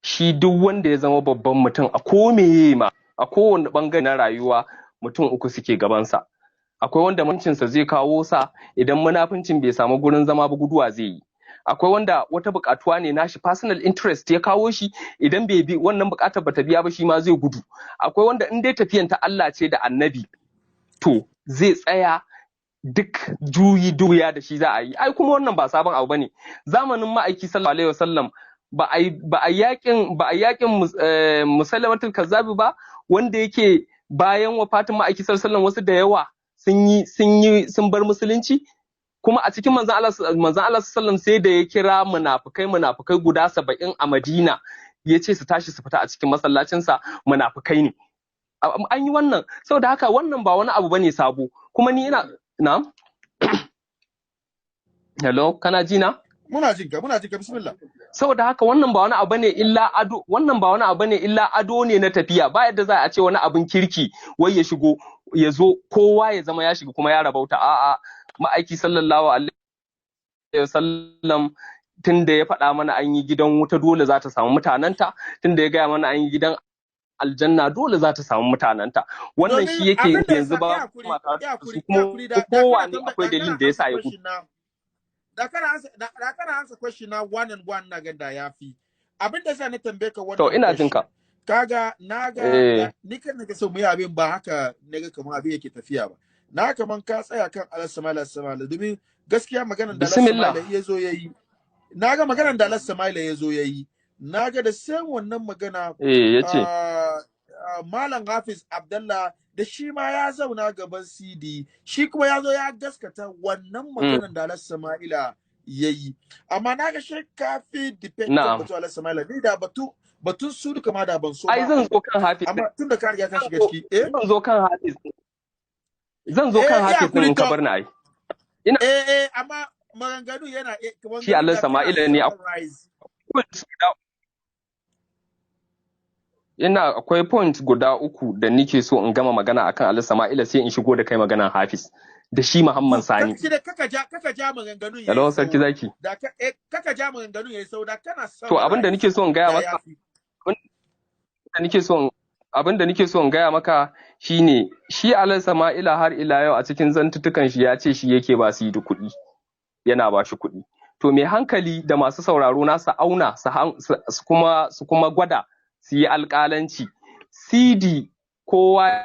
S3: shi duk wanda ya zama babban mutum a ko meye ma, a kowane bangare na rayuwa, mutum uku suke gabansa. Akwai wanda mutuncinsa zai kawo sa, idan munafincin bai samu gurin zama ba, guduwa zai yi. Akwai wanda wata buƙatuwa ne nashi, personal interest ya kawo shi, idan bai bi wannan buƙatar bata biya ba, shi ma zai gudu. Akwai wanda in dai tafiyan ta Allah ce da Annabi, to zai tsaya duk juyi duya da shi za a yi. Ai kuma wannan ba sabon abu bane. Zamanin ma'aiki sallallahu alaihi wasallam, ba a yakin Musailamatul Kazzabi ba, wanda yake bayan wafatin ma'aiki sallallahu alaihi wasallam, wasu da yawa sun yi sun bar musulunci. Kuma a cikin manzon Allah sallallahu sai da ya kira munafukai guda 70 a Madina, ya ce su tashi su fita a cikin masallacinsa, munafukai ne. An yi wannan. Saboda haka wannan ba wani abu bane sabo. Kuma ni ina, na'am, hello, kana ji na?
S2: Muna jin ka, muna jin ka, bismillah.
S3: Saboda haka wannan ba wani abu ne illa ado, wannan ba wani abu ne illa ado ne na tafiya. Ba yadda za a ce wani abin kirki wai ya shigo, ya zo kowa ya zama ya shiga kuma ya rabauta. A'a, ma'aiki sallallahu alaihi wasallam tun da ya faɗa mana an yi gidan wuta, dole za ta samu mutanenta. Tun da ya gaya mana an yi gidan aljanna, dole za ta samu mutanenta. Wannan shi yake yanzu ba su kuma kowa ne akwai dalilin da yasa ya gudu.
S2: Da kana ansa question na one and one, na ganda yafi. Abin da yasa na tambaye ka wannan
S3: To, ina jin ka.
S2: Kaga naga ni kan nake so mu yi abin, ba haka naga kamar abin yake tafiya ba. Na kaman ka tsaya kan Alhaji Sama'ila, domin gaskiya maganar da Alhaji Sama'ila ya zo yayi, naga maganar da Alhaji Sama'ila ya zo yayi, naga da sai wannan magana.
S3: Eh, yace
S2: Malam Hafiz Abdallah da shi ma ya zauna gaban CD, shi kuma ya zo ya gaskata wannan maganar da Alhaji Sama'ila ya yi. Amma na ga shi kafi depend batu Alhaji Sama'ila ni da batu batun su duka ma da ban so.
S3: Ai zan zo kan Hafiz.
S2: Amma tun da ka riga ka shiga ciki, eh.
S3: Zan zo kan Hafiz, zan zo kan Hafiz din, ka bar ni ai.
S2: Ina eh eh, amma maganganu yana
S3: shi Alhaji Sama'ila ne ina akwai point guda uku da nike so in gama magana akan Alhaji Sama'ila, sai in shigo da kai maganan Hafiz da shi Muhammad Sani.
S2: Kaka ja maganganun yayi.
S3: Hello, sarki zaki.
S2: Da kaka ja maganganun yayi sau da kana
S3: To, abin da nike so in gaya maka, abin da nike so in gaya maka shine, shi Alhaji Sama'ila har ila yau a cikin zantutukan shi ya ce shi yake ba su yi da kuɗi. Yana ba shi kuɗi. To, mai hankali da masu sauraro na su auna su kuma gwada, su yi alƙalanci. CD kowa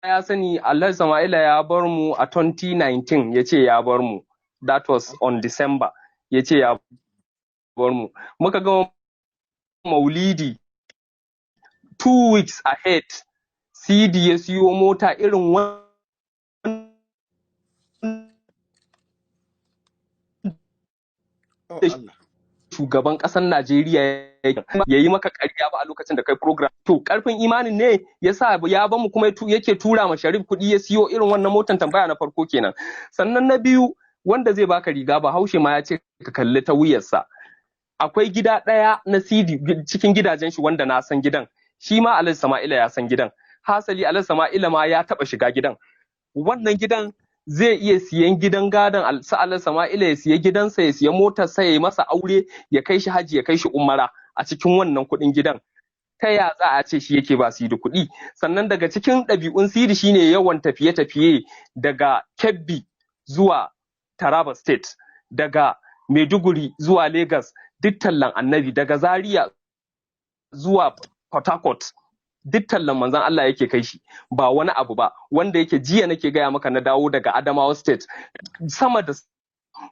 S3: ya sani Alhaji Sama'ila ya bar mu a 2019, ya ce ya bar mu. That was on December. Ya ce ya bar mu. Muka gama maulidi. 2 weeks ahead CD ya siyo mota irin wannan
S2: Oh Allah.
S3: Shugaban ƙasar Najeriya ya yi maka ƙarya ba a lokacin da kai program. To, ƙarfin imanin ne ya sa ya bamu kuma yake tura ma Sharif kuɗi ya siyo irin wannan motan? Tambaya na farko kenan. Sannan na biyu, wanda zai baka riga, ba Haushe ma ya ce ka kalli ta wuyarsa. Akwai gida ɗaya na CD cikin gidajen shi wanda na san gidan. Shi ma Alhaji Sama'ila ya san gidan. Hasali Alhaji Sama'ila ma ya taɓa shiga gidan. Wannan gidan zai iya siyan gidan gadon su Alhaji Sama'ila, ya siya gidansa, ya siya motarsa, ya yi masa aure, ya kai shi haji, ya kai shi umara a cikin wannan kuɗin gidan. Ta ya za a ce shi yake ba Sidi kuɗi? Sannan daga cikin ɗabi'un Sidi shine yawan tafiye-tafiye daga Kebbi zuwa Taraba State, daga Maiduguri zuwa Lagos, duk tallan Annabi, daga Zaria zuwa Port Harcourt, duk tallan manzon Allah yake kai shi, ba wani abu ba. Wanda yake jiya nake gaya maka na dawo daga Adamawa State sama da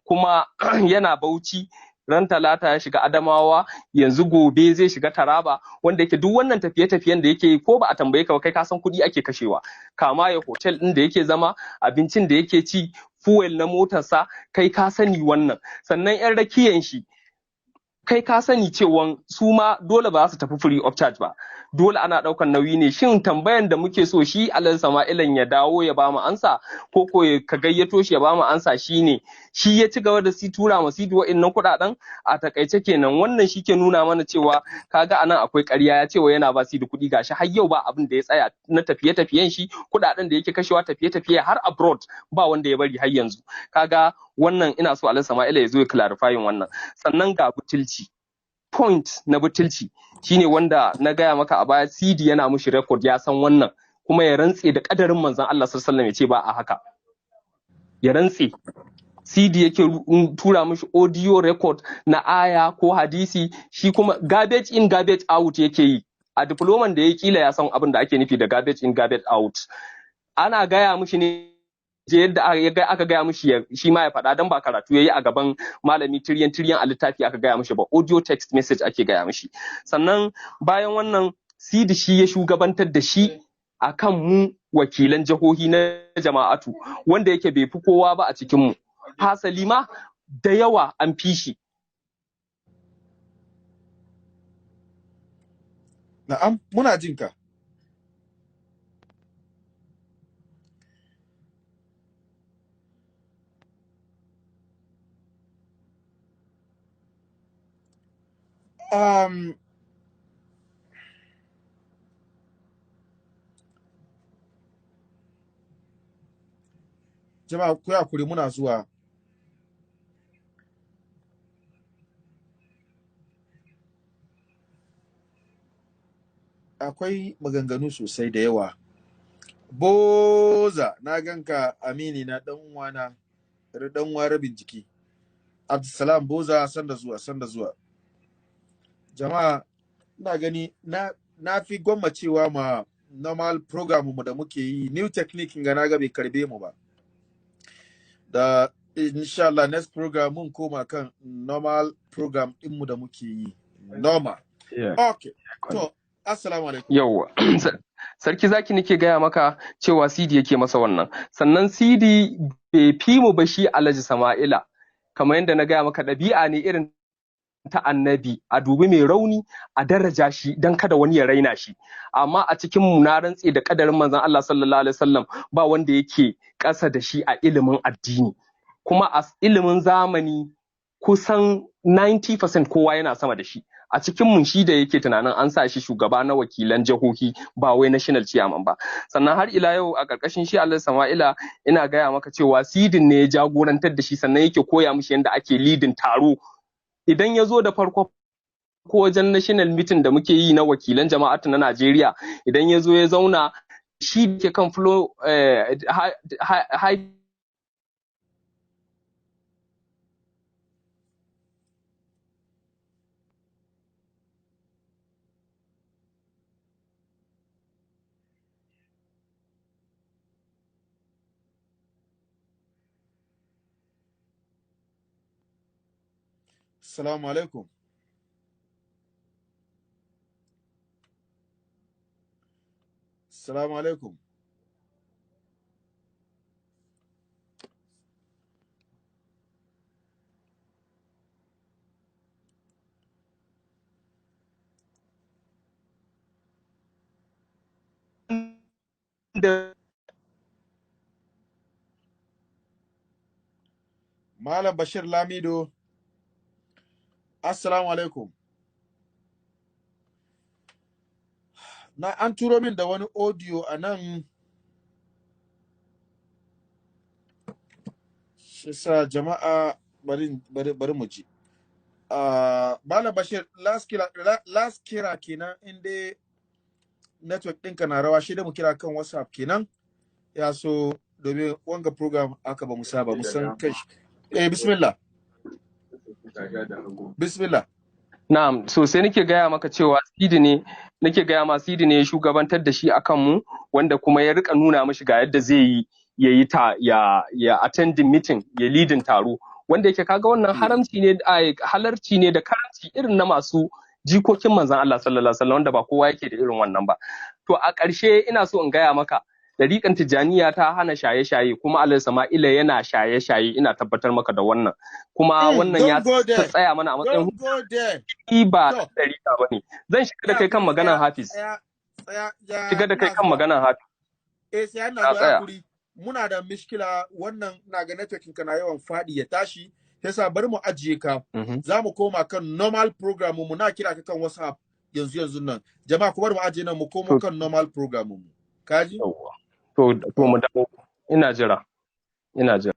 S3: kuma yana Bauchi, ran Talata ya shiga Adamawa, yanzu gobe zai shiga Taraba. Wanda yake duk wannan tafiye-tafiyen da yake yi, ko ba a tambaye ka ba, kai ka san kuɗi ake kashewa, kama ya hotel ɗin da yake zama, abincin da yake ci, fuel na motarsa, kai ka sani wannan. Sannan yan rakiyan shi, kai ka sani cewan su ma dole ba za su tafi free of charge ba, dole ana ɗaukan nauyi ne. Shin tambayan da muke so shi Alhaji Sama'ilan ya dawo ya bamu ansa, ko ka gayyato shi ya bamu ansa, shine shi ya ci gaba da si tura ma Sidi wa'innan kuɗaɗen? A takaice kenan, wannan shi ke nuna mana cewa kaga anan akwai ƙarya. Ya ce wa yana ba Sidi kuɗi, gashi har yau ba abin da ya tsaya na tafiye-tafiyen shi, kuɗaɗen da yake kashewa tafiye-tafiye har abroad ba wanda ya bari har yanzu. Kaga wannan ina so Alhaji Sama'ila ya zo ya clarifying wannan. Sannan ga butulci. Point na butulci shine wanda na gaya maka a baya, CD yana mushi record, ya san wannan, kuma ya rantse da kadarin manzon Allah sallallahu alaihi wasallam ya ce ba a haka. Ya rantse CD yake tura mishi audio record na aya ko hadisi, shi kuma garbage in, garbage out yake yi. A diploman da ya kila ya san abin da ake nufi da garbage in, garbage out. Ana gaya mishi ne je yadda aka gaya mishi shi ma ya faɗa, dan ba karatu yayi a gaban malami tiryan tiryan a littafi aka gaya mishi ba, audio text message ake gaya mishi. Sannan bayan wannan, Sidi shi ya shugabantar da shi akan mu wakilan jihohi na Jama'atu, wanda yake bai fi kowa ba a cikin mu, hasali ma da yawa an fi shi.
S2: Na'am, muna jin ka. Jama'a, ku hakuri, muna zuwa. Akwai maganganu sosai da yawa. Boza, na ganka, amini na, dan uwana, dan uwa rabin jiki. Abdulsalam Boza, sanda zuwa, sanda zuwa. Jama'a, ina gani na fi gwammacewa ma normal program mu da muke yi. New technique ga na ga bai karbe mu ba. Da insha Allah next program mun koma kan normal program din mu da muke yi. Normal.
S3: Yeah.
S2: Okay. To, assalamu alaikum.
S3: Yauwa, Sarki Zaki, nake gaya maka cewa CD yake masa wannan. Sannan CD bai fi mu ba shi Alhaji Sama'ila. Kamar yadda na gaya maka, ɗabi'a ne irin ta Annabi a dubi mai rauni a daraja shi don kada wani ya raina shi. Amma a cikin mu, na rantse da kadarin manzon Allah sallallahu alaihi wasallam, ba wanda yake ƙasa da shi a ilimin addini. Kuma a ilimin zamani kusan 90% kowa yana sama da shi. A cikin mun shi da yake tunanin an sa shi shugaba na wakilan jihohi, ba wai national chairman ba. Sannan har ila yau, a ƙarƙashin shi Alhaji Sama'ila, ina gaya maka cewa Sidin ne ya jagorantar da shi, sannan yake koya mishi yadda ake leading taro. Idan ya zo da farko ko wajen national meeting da muke yi na wakilan Jama'atu na Najeriya, idan ya zo ya zauna, shi ke kan floor high.
S2: Assalamu alaikum.
S1: Assalamu alaikum.
S3: Da
S1: Malam Bashir Lamido. Assalamu alaikum. Na an turo min da wani audio a nan. Shi sa jama'a bari bari bari mu ji. Malam Bashir, last kira, last kira kenan, in dai network ɗinka na rawa, shi da mu kira kan WhatsApp kenan. Ya so domin wanga program aka ba mu saba mu san kai. Eh, bismillah. Bismillah.
S3: Na'am, so sai nake gaya maka cewa Sidi ne, nake gaya ma Sidi ne ya shugabantar da shi akan mu, wanda kuma ya rika nuna mishi ga yadda zai yi ya yi ta ya ya attending meeting, ya leading taro, wanda yake kaga wannan haramci ne, halarci ne da karamci irin na masu jikokin manzon Allah sallallahu alaihi wasallam, wanda ba kowa yake da irin wannan ba. To a ƙarshe ina so in gaya maka, dariƙan Tijjaniya ta hana shaye-shaye, kuma Alhaji Sama'ila yana shaye-shaye, ina tabbatar maka da wannan. Kuma wannan ya
S1: Don't go there.
S3: tsaya mana a matsayin
S1: Don't go there.
S3: hukumi, ba
S1: To,
S3: dariƙa ba ne. Zan shiga da
S2: Ya
S3: kai kan
S2: kuri,
S3: maganar
S2: tsaya,
S3: Hafiz.
S2: tsaya, tsaya, ya
S3: Shiga da kai
S2: ina
S3: kan
S2: zuwa.
S3: maganar Hafiz.
S2: Eh, sai ina
S3: Na
S2: zuwa, ya
S3: tsaya.
S2: kuri. Muna da mishkila wannan, na ga networking ka na yawan fadi ya tashi. Yasa bari mu ajiye ka. Za mu koma kan normal program mu, na kira ka kan WhatsApp yanzu yanzu nan. Jama'a, ku bari mu ajiye nan, mu komo
S3: To
S2: kan normal program mu. Kaji?
S3: yawwa. To mu dawo. Ina jira. Ina jira.